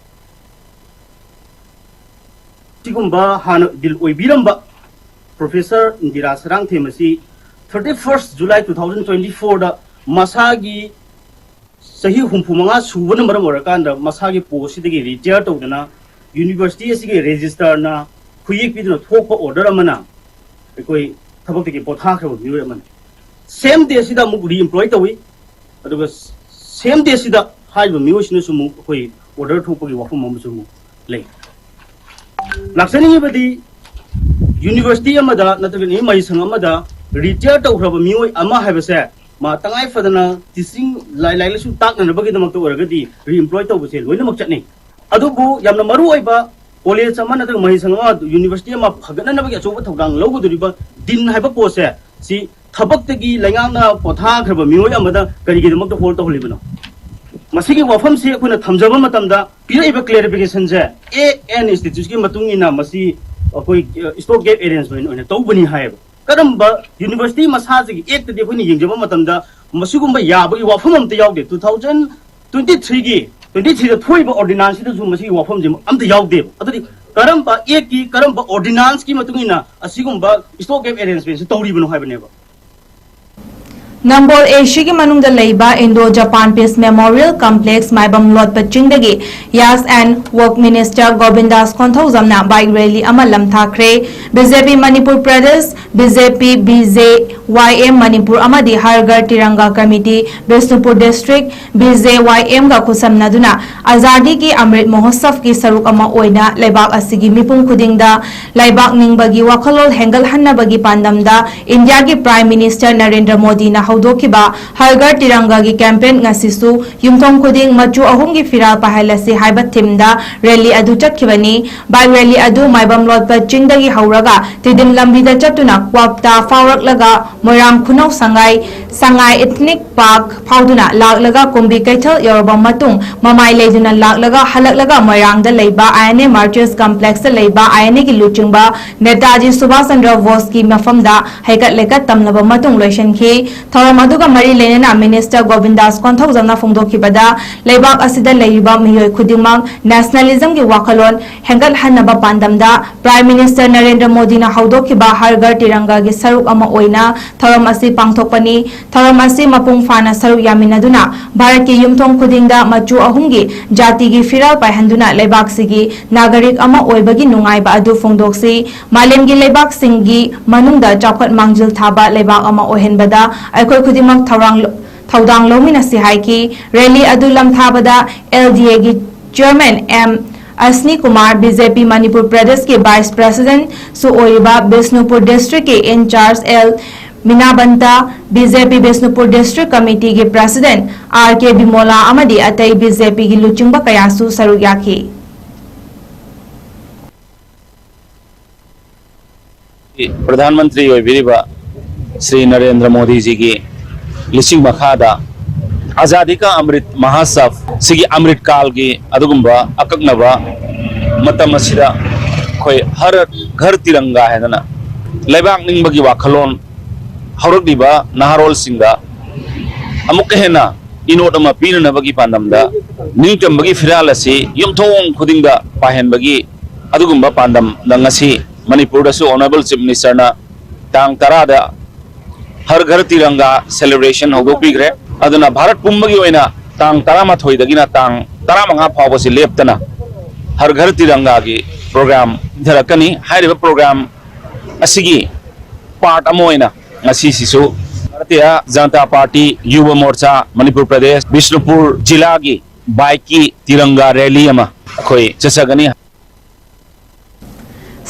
ꯑꯁꯤꯒꯨꯝꯕ ꯍꯥꯟꯅ ꯗꯤꯟ ꯑꯣꯏꯕꯤꯔꯝꯕ ꯄ꯭ꯔꯣꯐꯦꯁꯔ ꯏꯟꯗꯤꯔꯥ ꯁꯔꯥꯡꯊꯦꯝ ꯑꯁꯤ thirty first July two thousand twenty fourꯗ ꯃꯁꯥꯒꯤ ꯆꯍꯤ ꯍꯨꯝꯐꯨ ꯃꯉꯥ ꯁꯨꯕꯅ ꯃꯔꯝ ꯑꯣꯏꯔꯀꯥꯟꯗ ꯃꯁꯥꯒꯤ ꯄꯣꯁꯁꯤꯗꯒꯤ ꯔꯤꯇꯥꯌꯔ ꯇꯧꯗꯅ ꯌꯨꯅꯤꯚꯔꯁꯤꯇꯤ ꯑꯁꯤꯒꯤ ꯔꯦꯖꯤꯁꯇꯥꯔꯅ ꯈꯨꯌꯦꯛ ꯄꯤꯗꯨꯅ ꯊꯣꯛꯄ ꯑꯣꯔꯗꯔ ꯑꯃꯅ ꯑꯩꯈꯣꯏ ꯊꯕꯛꯇꯒꯤ ꯄꯣꯊꯥꯈ꯭ꯔꯕ ꯃꯤꯑꯣꯏ ꯑꯃꯅꯤ꯫ ꯁꯦꯝ ꯗꯦꯁꯤꯗ ꯑꯃꯨꯛ ꯔꯤꯑꯦꯝꯄ꯭ꯂꯣꯏ ꯇꯧꯏ꯫ ꯑꯗꯨꯒ ꯁꯦꯝ ꯗꯦꯁꯤꯗ ꯍꯥꯏꯔꯤꯕ ꯃꯤꯑꯣꯏꯁꯤꯅꯁꯨ ꯑꯃꯨꯛ ꯑꯩꯈꯣꯏ ꯑꯣꯔꯗꯔ ꯊꯣꯛꯄꯒꯤ ꯋꯥꯐꯝ ꯑꯃꯁꯨ ꯑꯃꯨꯛ ꯂꯩ꯫ ꯂꯥꯛꯆꯅꯤꯡꯉꯤꯕꯗꯤ ꯌꯨꯅꯤꯚꯔꯁꯤꯇꯤ ꯑꯃꯗ ꯅꯠꯇ꯭ꯔꯒ ꯑꯦꯅꯤ ꯃꯍꯩꯁꯪ ꯑꯃꯗ ꯔꯤꯇꯥꯌꯔ ꯇꯧꯈ꯭ꯔꯕ ꯃꯤꯑꯣꯏ ꯑꯃ ꯍꯥꯏꯕꯁꯦ ꯃꯥ ꯇꯉꯥꯏ ꯐꯗꯅ ꯇꯤꯆꯤꯡ ꯂꯥꯏ ꯂꯥꯏꯔꯤꯛ ꯂꯥꯏꯁꯨ ꯇꯥꯛꯅꯅꯕꯒꯤꯗꯃꯛꯇ ꯑꯣꯏꯔꯒꯗꯤ ꯔꯤꯑꯦꯝꯄ꯭ꯂꯣꯏ ꯇꯧꯕꯁꯦ ꯂꯣꯏꯅꯃꯛ ꯆꯠꯅꯩ꯫ ꯑꯗꯨꯕꯨ ꯌꯥꯝꯅ ꯃꯔꯨ ꯑꯣꯏꯕ ꯀꯣꯂꯦꯖ ꯑꯃ ꯅꯠꯇ꯭ꯔꯒ ꯃꯍꯩꯁꯪ ꯑꯃ ꯌꯨꯅꯤꯚꯔꯁꯤꯇꯤ ꯑꯃ ꯐꯒꯠꯅꯅꯕꯒꯤ ꯑꯆꯧꯕ ꯊꯧꯗꯥꯡ ꯂꯧꯒꯗꯧꯔꯤꯕ ꯗꯤꯟ ꯍꯥꯏꯕ ꯄꯣꯠꯁꯦ ꯁꯤ ꯊꯕꯛꯇꯒꯤ ꯂꯩꯉꯥꯛꯅ ꯄꯣꯊꯥꯈ꯭ꯔꯕ ꯃꯤꯑꯣꯏ ꯑꯃꯗ ꯀꯔꯤꯒꯤꯗꯃꯛꯇ ꯍꯣꯜ ꯇꯧꯍꯜꯂꯤꯕꯅꯣ? ꯃꯁꯤꯒꯤ ꯋꯥꯐꯝꯁꯤ ꯑꯩꯈꯣꯏꯅ ꯊꯝꯖꯕ ꯃꯇꯝꯗ ꯄꯤꯔꯛꯏꯕ ꯀ꯭ꯂꯦꯔꯤꯐꯤꯀꯦꯁꯟꯁꯦ ꯑꯦꯛ ꯑꯦꯟ ꯏꯟꯁꯇꯤꯇ꯭ꯌꯨꯠꯀꯤ ꯃꯇꯨꯡ ꯏꯟꯅ ꯃꯁꯤ ꯑꯩꯈꯣꯏ ꯏꯁꯇꯣꯞ ꯒꯦꯞ ꯑꯦꯔꯦꯟꯖꯃꯦꯟ ꯑꯣꯏꯅ ꯇꯧꯕꯅꯤ ꯍꯥꯏꯌꯦꯕ꯫ ꯀꯔꯝꯕ ꯌꯨꯅꯤꯚꯔꯁꯤꯇꯤ ꯃꯁꯥꯁꯤꯒꯤ ꯑꯦꯛꯇꯗꯤ ꯑꯩꯈꯣꯏꯅ ꯌꯦꯡꯖꯕ ꯃꯇꯝꯗ ꯃꯁꯤꯒꯨꯝꯕ ꯌꯥꯕꯒꯤ ꯋꯥꯐꯝ ꯑꯝꯇ ꯌꯥꯎꯗꯦ꯫ Two thousand twenty threeꯒꯤ twenty threeꯗ ꯊꯣꯛꯏꯕ ꯑꯣꯔꯗꯤꯅꯥꯟꯁꯁꯤꯗꯁꯨ ꯃꯁꯤꯒꯤ ꯋꯥꯐꯝꯁꯦ ꯑꯝꯇ ꯌꯥꯎꯗꯦꯕ꯫ ꯑꯗꯨꯗꯤ ꯀꯔꯝꯕ ꯑꯦꯛꯀꯤ ꯀꯔꯝꯕ ꯑꯣꯔꯗꯤꯅꯥꯟꯁꯀꯤ ꯃꯇꯨꯡ ꯏꯟꯅ ꯑꯁꯤꯒꯨꯝꯕ ꯏꯁꯇꯣꯞ ꯒꯦꯞ ꯑꯦꯔꯦꯟꯖꯃꯦꯟꯁꯦ ꯇꯧꯔꯤꯕꯅꯣ ꯍꯥꯏꯕꯅꯦꯕ꯫ ꯅꯝꯕꯣꯜ ꯑꯦꯁꯤꯒꯤ ꯃꯅꯨꯡꯗ ꯂꯩꯕ Indo Japan Peace Memorial Complex ꯃꯥꯏꯕꯝ ꯂꯣꯠꯄ ꯆꯤꯡꯗꯒꯤ Yes and Work Minister Govindas ꯈꯣꯟꯊꯧꯖꯝꯅ ꯕꯥꯏꯛ ꯔꯦꯂꯤ ꯑꯃ ꯂꯝꯊꯥꯈ꯭ꯔꯦ꯫ B J P Manipur Pradesh, B J P, B J Y M Manipur ꯑꯃꯗꯤ Har Ghar Tiranga committee, Bishnupur district, B J Y ꯑꯦꯝꯒ ꯈꯨꯠꯁꯝꯅꯗꯨꯅ ꯑꯖꯥꯗꯤꯒꯤ ꯑꯃ꯭ꯔꯤꯠ ꯃꯍꯣꯠꯁꯕꯀꯤ ꯁꯔꯨꯛ ꯑꯃ ꯑꯣꯏꯅ ꯂꯩꯕꯥꯛ ꯑꯁꯤꯒꯤ ꯃꯤꯄꯨꯝ ꯈꯨꯗꯤꯡꯗ ꯂꯩꯕꯥꯛ ꯅꯤꯡꯕꯒꯤ ꯋꯥꯈꯜꯂꯣꯟ ꯍꯦꯟꯒꯠꯍꯟꯅꯕꯒꯤ ꯄꯥꯟꯗꯝꯗ ꯏꯟꯗꯤꯌꯥꯒꯤ Prime Minister ꯅꯔꯦꯟꯗ꯭ꯔ ꯃꯣꯗꯤꯅ ꯍꯧꯗꯣꯛꯈꯤꯕ ꯍꯔ ꯘꯔ ꯇꯤꯔꯪꯒꯥꯒꯤ ꯀꯦꯝꯄꯦꯟ ꯉꯁꯤꯁꯨ ꯌꯨꯝꯊꯣꯡ ꯈꯨꯗꯤꯡ ꯃꯆꯨ ꯑꯍꯨꯝꯒꯤ ꯐꯤꯔꯥꯜ ꯄꯥꯏꯍꯜꯂꯁꯤ ꯍꯥꯏꯕ ꯊꯤꯝꯗ ꯔꯦꯂꯤ ꯑꯗꯨ ꯆꯠꯈꯤꯕꯅꯤ꯫ ꯕꯥꯏꯛ ꯔꯦꯂꯤ ꯑꯗꯨ ꯃꯥꯏꯕꯝ ꯂꯣꯠꯄ ꯆꯤꯡꯗꯒꯤ ꯍꯧꯔꯒ ꯇꯤꯗꯤꯝ ꯂꯝꯕꯤꯗ ꯆꯠꯇꯨꯅ ꯀ꯭ꯋꯥꯞꯇꯥ ꯐꯥꯎꯔꯛꯂꯒ ꯃꯣꯏꯔꯥꯡ ꯈꯨꯅꯧ ꯁꯉꯥꯏ, ꯁꯉꯥꯏ ꯏꯊꯅꯤꯛ ꯄꯥꯔꯛ ꯐꯥꯎꯗꯨꯅ ꯂꯥꯛꯂꯒ ꯀꯨꯝꯕꯤ ꯀꯩꯊꯦꯜ ꯌꯧꯔꯕ ꯃꯇꯨꯡ ꯃꯃꯥꯏ ꯂꯩꯗꯨꯅ ꯂꯥꯛꯂꯒ ꯍꯜꯂꯛꯂꯒ ꯃꯣꯏꯔꯥꯡꯗ ꯂꯩꯕ ꯑꯥꯏ ꯑꯦꯟ ꯑꯦ ꯃꯥꯔꯇꯤꯌꯔꯁ ꯀꯝꯄ꯭ꯂꯦꯛꯁꯇ ꯂꯩꯕ ꯑꯥꯏ ꯑꯦꯟ ꯑꯦꯒꯤ ꯂꯨꯆꯤꯡꯕ ꯅꯦꯇꯥꯖꯤ ꯁꯨꯚꯥꯁ ꯆꯟꯗ꯭ꯔ ꯕꯣꯁꯀꯤ ꯃꯐꯝꯗ ꯍꯩꯀꯠ ꯂꯩꯀꯠ ꯇꯝꯂꯕ ꯃꯇꯨꯡ ꯂꯣꯏꯁꯤꯟꯈꯤ꯫ ꯊꯧꯔꯝ ꯑꯗꯨꯒ ꯃꯔꯤ ꯂꯩꯅꯅ ꯃꯤꯅꯤꯁꯇꯔ ꯒꯣꯕꯤꯟꯗꯥꯁ ꯀꯣꯟꯊꯧꯖꯝꯅ ꯐꯣꯡꯗꯣꯛꯈꯤꯕꯗ, ꯂꯩꯕꯥꯛ ꯑꯁꯤꯗ ꯂꯩꯔꯤꯕ ꯃꯤꯑꯣꯏ ꯈꯨꯗꯤꯡꯃꯛ ꯅꯦꯁꯅꯦꯂꯤꯖꯝꯒꯤ ꯋꯥꯈꯜꯂꯣꯟ ꯍꯦꯟꯒꯠꯍꯟꯅꯕ ꯄꯥꯟꯗꯝꯗ ꯄ꯭ꯔꯥꯏꯝ ꯃꯤꯅꯤꯁꯇꯔ ꯅꯔꯦꯟꯗ꯭ꯔ ꯃꯣꯗꯤꯅ ꯍꯧꯗꯣꯛꯈꯤꯕ ꯍꯔ ꯘꯔ ꯇꯤꯔꯪꯒꯥꯒꯤ ꯁꯔꯨꯛ ꯑꯃ ꯑꯣꯏꯅ ꯊꯧꯔꯝ ꯑꯁꯤ ꯄꯥꯡꯊꯣꯛꯄꯅꯤ꯫ ꯊꯧꯔꯝ ꯑꯁꯤ ꯃꯄꯨꯡ ꯐꯥꯅ ꯁꯔꯨꯛ ꯌꯥꯃꯤꯟꯅꯗꯨꯅ ꯚꯥꯔꯠꯀꯤ ꯌꯨꯝꯊꯣꯡ ꯈꯨꯗꯤꯡꯗ ꯃꯆꯨ ꯑꯍꯨꯝꯒꯤ ꯖꯥꯇꯤꯒꯤ ꯐꯤꯔꯥꯜ ꯄꯥꯏꯍꯟꯗꯨꯅ ꯂꯩꯕꯥꯛꯁꯤꯒꯤ ꯅꯥꯒꯔꯤꯛ ꯑꯃ ꯑꯣꯏꯕꯒꯤ ꯅꯨꯡꯉꯥꯏꯕ ꯑꯗꯨ ꯐꯣꯡꯗꯣꯛꯁꯤ꯫ ꯃꯥꯂꯦꯝꯒꯤ ꯂꯩꯕꯥꯛꯁꯤꯡꯒꯤ ꯃꯅꯨꯡꯗ ꯆꯥꯎꯈꯠ ꯃꯥꯡꯖꯤꯜ ꯊꯥꯕ ꯂꯩꯕꯥꯛ ꯑꯃ ꯑꯣꯏꯍꯟꯕꯗ ꯑꯩꯈꯣꯏ ꯈꯨꯗꯤꯡꯃꯛ ꯊꯧꯔꯥꯡ, ꯊꯧꯗꯥꯡ ꯂꯧꯃꯤꯟꯅꯁꯤ ꯍꯥꯏꯈꯤ꯫ ꯔꯦꯂꯤ ꯑꯗꯨ ꯂꯝꯊꯥꯕꯗ ꯑꯦꯜ ꯗꯤ ꯑꯦꯒꯤ chairman M Asni Kumar, B J P Manipur ꯄ꯭ꯔꯗꯦꯁꯀꯤ ꯚꯥꯏꯁ ꯄ꯭ꯔꯦꯁꯤꯗꯦꯟꯠꯁꯨ ꯑꯣꯏꯔꯤꯕ ꯕꯤꯁꯅꯨꯄꯨꯔ ꯗꯤꯁꯇ꯭ꯔꯤꯛꯀꯤ ꯏꯟꯆꯥꯔꯖ ꯑꯦꯜ ꯃꯤꯅꯥꯕꯟꯇ, B J P Bishnupur district ꯀꯃꯤꯇꯤꯒꯤ ꯄ꯭ꯔꯦꯁꯤꯗꯦꯟꯠ ꯑꯥꯔ ꯀꯦ ꯕꯤꯃꯣꯂꯥ ꯑꯃꯗꯤ ꯑꯇꯩ ꯕꯤ ꯖꯦ ꯄꯤꯒꯤ ꯂꯨꯆꯤꯡꯕ ꯀꯌꯥꯁꯨ ꯁꯔꯨꯛ ꯌꯥꯈꯤ꯫ ꯄ꯭ꯔꯙꯥꯟ ꯃꯟꯇ꯭ꯔꯤ ꯑꯣꯏꯕꯤꯔꯤꯕ ꯁ꯭ꯔꯤ ꯅꯔꯦꯟꯗ꯭ꯔ ꯃꯣꯗꯤꯖꯤꯒꯤ ꯂꯤꯁꯤꯡ ꯃꯈꯥꯗ ꯑꯖꯥꯗꯤ ꯀꯥ ꯑꯃ꯭ꯔꯤꯠ ꯃꯍꯥꯁꯥꯕ ꯁꯤꯒꯤ ꯑꯃ꯭ꯔꯤꯠ ꯀꯥꯜꯒꯤ ꯑꯗꯨꯒꯨꯝꯕ ꯑꯀꯛꯅꯕ ꯃꯇꯝ ꯑꯁꯤꯗ ꯑꯩꯈꯣꯏ ꯍꯔ ꯘꯔ ꯇꯤꯔꯪꯒꯥ ꯍꯥꯏꯗꯅ ꯂꯩꯕꯥꯛ ꯅꯤꯡꯕꯒꯤ ꯋꯥꯈꯜꯂꯣꯟ ꯍꯧꯔꯛꯂꯤꯕ ꯅꯍꯥꯔꯣꯜꯁꯤꯡꯗ ꯑꯃꯨꯛꯀ ꯍꯦꯟꯅ ꯏꯅꯣꯠ ꯑꯃ ꯄꯤꯅꯅꯕꯒꯤ ꯄꯥꯟꯗꯝꯗ ꯅꯤꯡꯇꯝꯕꯒꯤ ꯐꯤꯔꯥꯜ ꯑꯁꯤ ꯌꯨꯝꯊꯣꯡ ꯈꯨꯗꯤꯡꯗ ꯄꯥꯏꯍꯟꯕꯒꯤ ꯑꯗꯨꯒꯨꯝꯕ ꯄꯥꯟꯗꯝꯗ ꯉꯁꯤ ꯃꯅꯤꯄꯨꯔꯗꯁꯨ ꯑꯣꯅꯔꯦꯕꯜ ꯆꯤꯐ ꯃꯤꯅꯤꯁꯇꯔꯅ ꯇꯥꯡ ꯇꯔꯥꯗ ꯍꯔ ꯘꯔ ꯇꯤꯔꯪꯒꯥ ꯁꯦꯂꯦꯕ꯭ꯔꯦꯁꯟ ꯍꯧꯗꯣꯛꯄꯤꯈ꯭ꯔꯦ꯫ ꯑꯗꯨꯅ ꯚꯥꯔꯠ ꯄꯨꯝꯕꯒꯤ ꯑꯣꯏꯅ ꯇꯥꯡ ꯇꯔꯥꯃꯥꯊꯣꯏꯗꯒꯤꯅ ꯇꯥꯡ ꯇꯔꯥꯃꯉꯥ ꯐꯥꯎꯕꯁꯤ ꯂꯦꯞꯇꯅ ꯍꯔ ꯘꯔ ꯇꯤꯔꯪꯒꯥꯒꯤ ꯄ꯭ꯔꯣꯒ꯭ꯔꯥꯝ ꯄꯤꯊꯔꯛꯀꯅꯤ꯫ ꯍꯥꯏꯔꯤꯕ ꯄ꯭ꯔꯣꯒ꯭ꯔꯥꯝ ꯑꯁꯤꯒꯤ ꯄꯥꯔꯠ ꯑꯃ ꯑꯣꯏꯅ ꯉꯁꯤꯁꯤꯁꯨ ꯚꯥꯔꯇꯤꯌ ꯖꯅꯇꯥ ꯄꯥꯔꯇꯤ, ꯌꯨꯕ ꯃꯣꯔꯆꯥ, ꯃꯅꯤꯄꯨꯔ ꯄ꯭ꯔꯗꯦꯁ, ꯕꯤꯁꯅꯨꯄꯨꯔ ꯖꯤꯂꯥꯒꯤ ꯕꯥꯏꯛꯀꯤ ꯇꯤꯔꯪꯒꯥ ꯔꯦꯂꯤ ꯑꯃ ꯑꯩꯈꯣꯏ ꯆꯠꯆꯒꯅꯤ꯫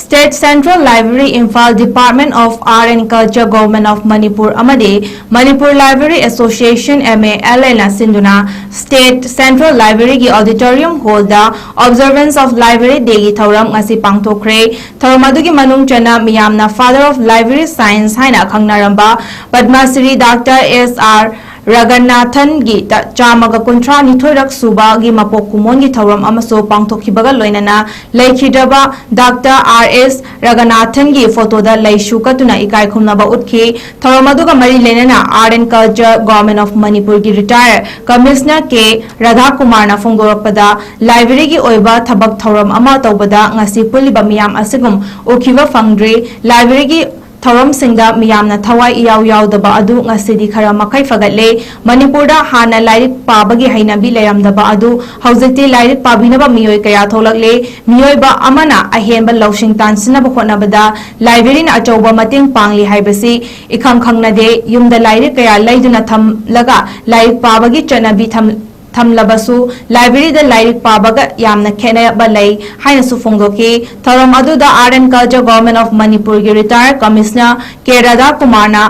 State Central Library, Imphal, Department of Art and Culture, Government of Manipur ꯑꯃꯗꯤ Manipur Library Association, M A L Aꯅ ꯁꯤꯟꯗꯨꯅ State Central Libraryꯒꯤ Auditorium Hallꯗ Observance of Library Dayꯒꯤ ꯊꯧꯔꯝ ꯉꯁꯤ ꯄꯥꯡꯊꯣꯛꯈ꯭ꯔꯦ꯫ ꯊꯧꯔꯝ ꯑꯗꯨꯒꯤ ꯃꯅꯨꯡ ꯆꯟꯅ ꯃꯤꯌꯥꯝꯅ Father of Library Science ꯍꯥꯏꯅ ꯈꯪꯅꯔꯝꯕ ꯄꯗꯃ ꯁ꯭ꯔꯤ ꯗꯥꯛꯇꯔ ꯑꯦꯁ ꯑꯥꯔ ꯔꯒꯅꯥꯊꯟꯒꯤ ꯇ-, ꯆꯥꯝꯃꯒ ꯀꯨꯟꯊ꯭ꯔꯥ ꯅꯤꯊꯣꯏꯔꯛ ꯁꯨꯕꯒꯤ ꯃꯄꯣꯛ ꯀꯨꯝꯑꯣꯟꯒꯤ ꯊꯧꯔꯝ ꯑꯃꯁꯨ ꯄꯥꯡꯊꯣꯛꯈꯤꯕꯒ ꯂꯣꯏꯅꯅ ꯂꯩꯈꯤꯗ꯭ꯔꯕ ꯗꯥꯛꯇꯔ ꯑꯥꯔ ꯑꯦꯁ ꯔꯒꯅꯥꯊꯟꯒꯤ ꯐꯣꯇꯣꯗ ꯂꯩꯁꯨ ꯀꯠꯇꯨꯅ ꯏꯀꯥꯏ ꯈꯨꯝꯅꯕ ꯎꯠꯈꯤ꯫ ꯊꯧꯔꯝ ꯑꯗꯨꯒ ꯃꯔꯤ ꯂꯩꯅꯅ Art and Culture, Government of Manipurꯒꯤ Retired Commissioner ꯀꯦ ꯔꯥꯙꯥꯀꯨꯃꯥꯔꯅ ꯐꯣꯡꯗꯣꯔꯛꯄꯗ, ꯂꯥꯏꯕ꯭ꯔꯦꯔꯤꯒꯤ ꯑꯣꯏꯕ ꯊꯕꯛ ꯊꯧꯔꯝ ꯑꯃ ꯇꯧꯕꯗ ꯉꯁꯤ ꯄꯨꯜꯂꯤꯕ ꯃꯤꯌꯥꯝ ꯑꯁꯤꯒꯨꯝ ꯎꯈꯤꯕ ꯐꯪꯗ꯭ꯔꯤ꯫ ꯂꯥꯏꯕ꯭ꯔꯦꯔꯤꯒꯤ ꯊꯧꯔꯝꯁꯤꯡꯗ ꯃꯤꯌꯥꯝꯅ ꯊꯋꯥꯏ ꯏꯌꯥꯎ ꯌꯥꯎꯗꯕ ꯑꯗꯨ ꯉꯁꯤꯗꯤ ꯈꯔ ꯃꯈꯩ ꯐꯒꯠꯂꯦ꯫ ꯃꯅꯤꯄꯨꯔꯗ ꯍꯥꯟꯅ ꯂꯥꯏꯔꯤꯛ ꯄꯥꯕꯒꯤ ꯍꯩꯅꯕꯤ ꯂꯩꯔꯝꯗꯕ ꯑꯗꯨ ꯍꯧꯖꯤꯛꯇꯤ ꯂꯥꯏꯔꯤꯛ ꯄꯥꯕꯤꯅꯕ ꯃꯤꯑꯣꯏ ꯀꯌꯥ ꯊꯣꯛꯂꯛꯂꯦ꯫ ꯃꯤꯑꯣꯏꯕ ꯑꯃꯅ ꯑꯍꯦꯟꯕ ꯂꯧꯁꯤꯡ ꯇꯥꯟꯁꯤꯟꯅꯕ ꯍꯣꯠꯅꯕꯗ ꯂꯥꯏꯕ꯭ꯔꯦꯔꯤꯅ ꯑꯆꯧꯕ ꯃꯇꯦꯡ ꯄꯥꯡꯂꯤ ꯍꯥꯏꯕꯁꯤ ꯏꯈꯪ ꯈꯪꯅꯗꯦ꯫ ꯌꯨꯝꯗ ꯂꯥꯏꯔꯤꯛ ꯀꯌꯥ ꯂꯩꯗꯨꯅ ꯊꯝꯂꯒ ꯂꯥꯏꯔꯤꯛ ꯄꯥꯕꯒꯤ ꯆꯠꯅꯕꯤ ꯊꯝ-, ꯊꯝꯂꯕꯁꯨ ꯂꯥꯏꯕ꯭ꯔꯦꯔꯤꯗ ꯂꯥꯏꯔꯤꯛ ꯄꯥꯕꯒ ꯌꯥꯝꯅ ꯈꯦꯠꯅꯕ ꯂꯩ ꯍꯥꯏꯅꯁꯨ ꯐꯣꯡꯗꯣꯛꯈꯤ꯫ ꯊꯧꯔꯝ ꯑꯗꯨꯗ Art and Culture, Government of Manipurꯒꯤ Retired Commissioner ꯀꯦ ꯔꯥꯙꯥꯀꯨꯃꯥꯔꯅ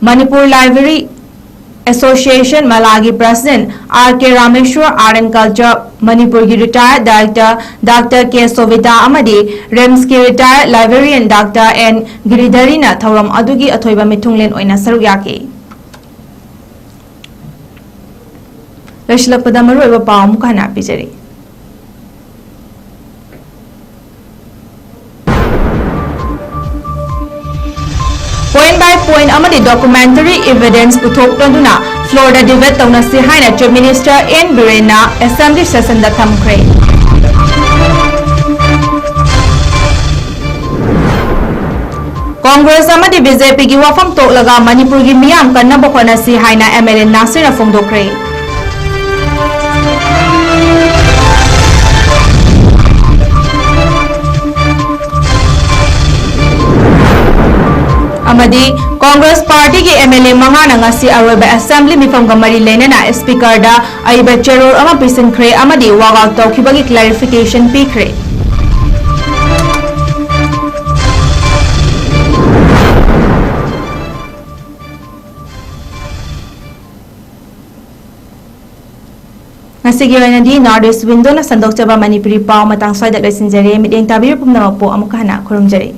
ꯃꯅꯤꯄꯨꯔ ꯂꯥꯏꯕ꯭ꯔꯦꯔꯤ Association ꯃꯂꯥꯒꯤ President R K Rameshwar, Art and Culture ꯃꯅꯤꯄꯨꯔꯒꯤ Retired Director doctor K Sobhita ꯑꯃꯗꯤ ꯔꯤꯝꯁꯀꯤ Retired Librarian ꯗꯥꯛꯇꯔ ꯑꯦꯟ ꯒꯤꯔꯤꯙꯔꯤꯅ ꯊꯧꯔꯝ ꯑꯗꯨꯒꯤ ꯑꯊꯣꯏꯕ ꯃꯤꯊꯨꯡꯂꯦꯟ ꯑꯣꯏꯅ ꯁꯔꯨꯛ ꯌꯥꯈꯤ꯫ ꯂꯣꯏꯁꯤꯜꯂꯛꯄꯗ ꯃꯔꯨꯑꯣꯏꯕ ꯄꯥꯎ ꯑꯃꯨꯛ ꯍꯟꯅ ꯄꯤꯖꯔꯤ꯫ Point by point ꯑꯃꯗꯤ documentary evidence ꯄꯨꯊꯣꯛꯂꯗꯨꯅ floorꯗ debate ꯇꯧꯅꯁꯤ ꯍꯥꯏꯅ Chief Minister ꯑꯦꯟ ꯕꯤꯔꯦꯟꯅ Assembly sessionꯗ ꯊꯝꯈ꯭ꯔꯦ꯫ Congress ꯑꯃꯗꯤ BJPꯒꯤ ꯋꯥꯐꯝ ꯇꯣꯛꯂꯒ ꯃꯅꯤꯄꯨꯔꯒꯤ ꯃꯤꯌꯥꯝ ꯀꯟꯅꯕ ꯍꯣꯠꯅꯁꯤ ꯍꯥꯏꯅ MLA ꯅꯥꯁꯤꯔꯅ ꯐꯣꯡꯗꯣꯛꯈ꯭ꯔꯦ꯫ ꯑꯃꯗꯤ Congress partyꯒꯤ MLA ꯃꯉꯥꯅ ꯉꯁꯤ ꯑꯔꯣꯏꯕ Assembly ꯃꯤꯐꯝꯒ ꯃꯔꯤ ꯂꯩꯅꯅ Speakerꯗ ꯑꯏꯕ ꯆꯦꯔꯣꯜ ꯑꯃ ꯄꯤꯁꯤꯟꯈ꯭ꯔꯦ ꯑꯃꯗꯤ walkout ꯇꯧꯈꯤꯕꯒꯤ clarification ꯄꯤꯈ꯭ꯔꯦ꯫ ꯉꯁꯤꯒꯤ ꯑꯣꯏꯅꯗꯤ North East Window ꯅ ꯁꯟꯗꯣꯛꯆꯕ ꯃꯅꯤꯄꯨꯔꯤ ꯄꯥꯎ ꯃꯇꯥꯡ ꯁ꯭ꯋꯥꯏꯗ ꯂꯣꯏꯁꯤꯟꯖꯔꯦ꯫ ꯃꯤꯠꯌꯦꯡ ꯇꯥꯕꯤꯕ ꯄꯨꯝꯅꯃꯛꯄꯨ ꯑꯃꯨꯛꯀ ꯍꯟꯅ ꯈꯨꯔꯨꯝꯖꯔꯤ꯫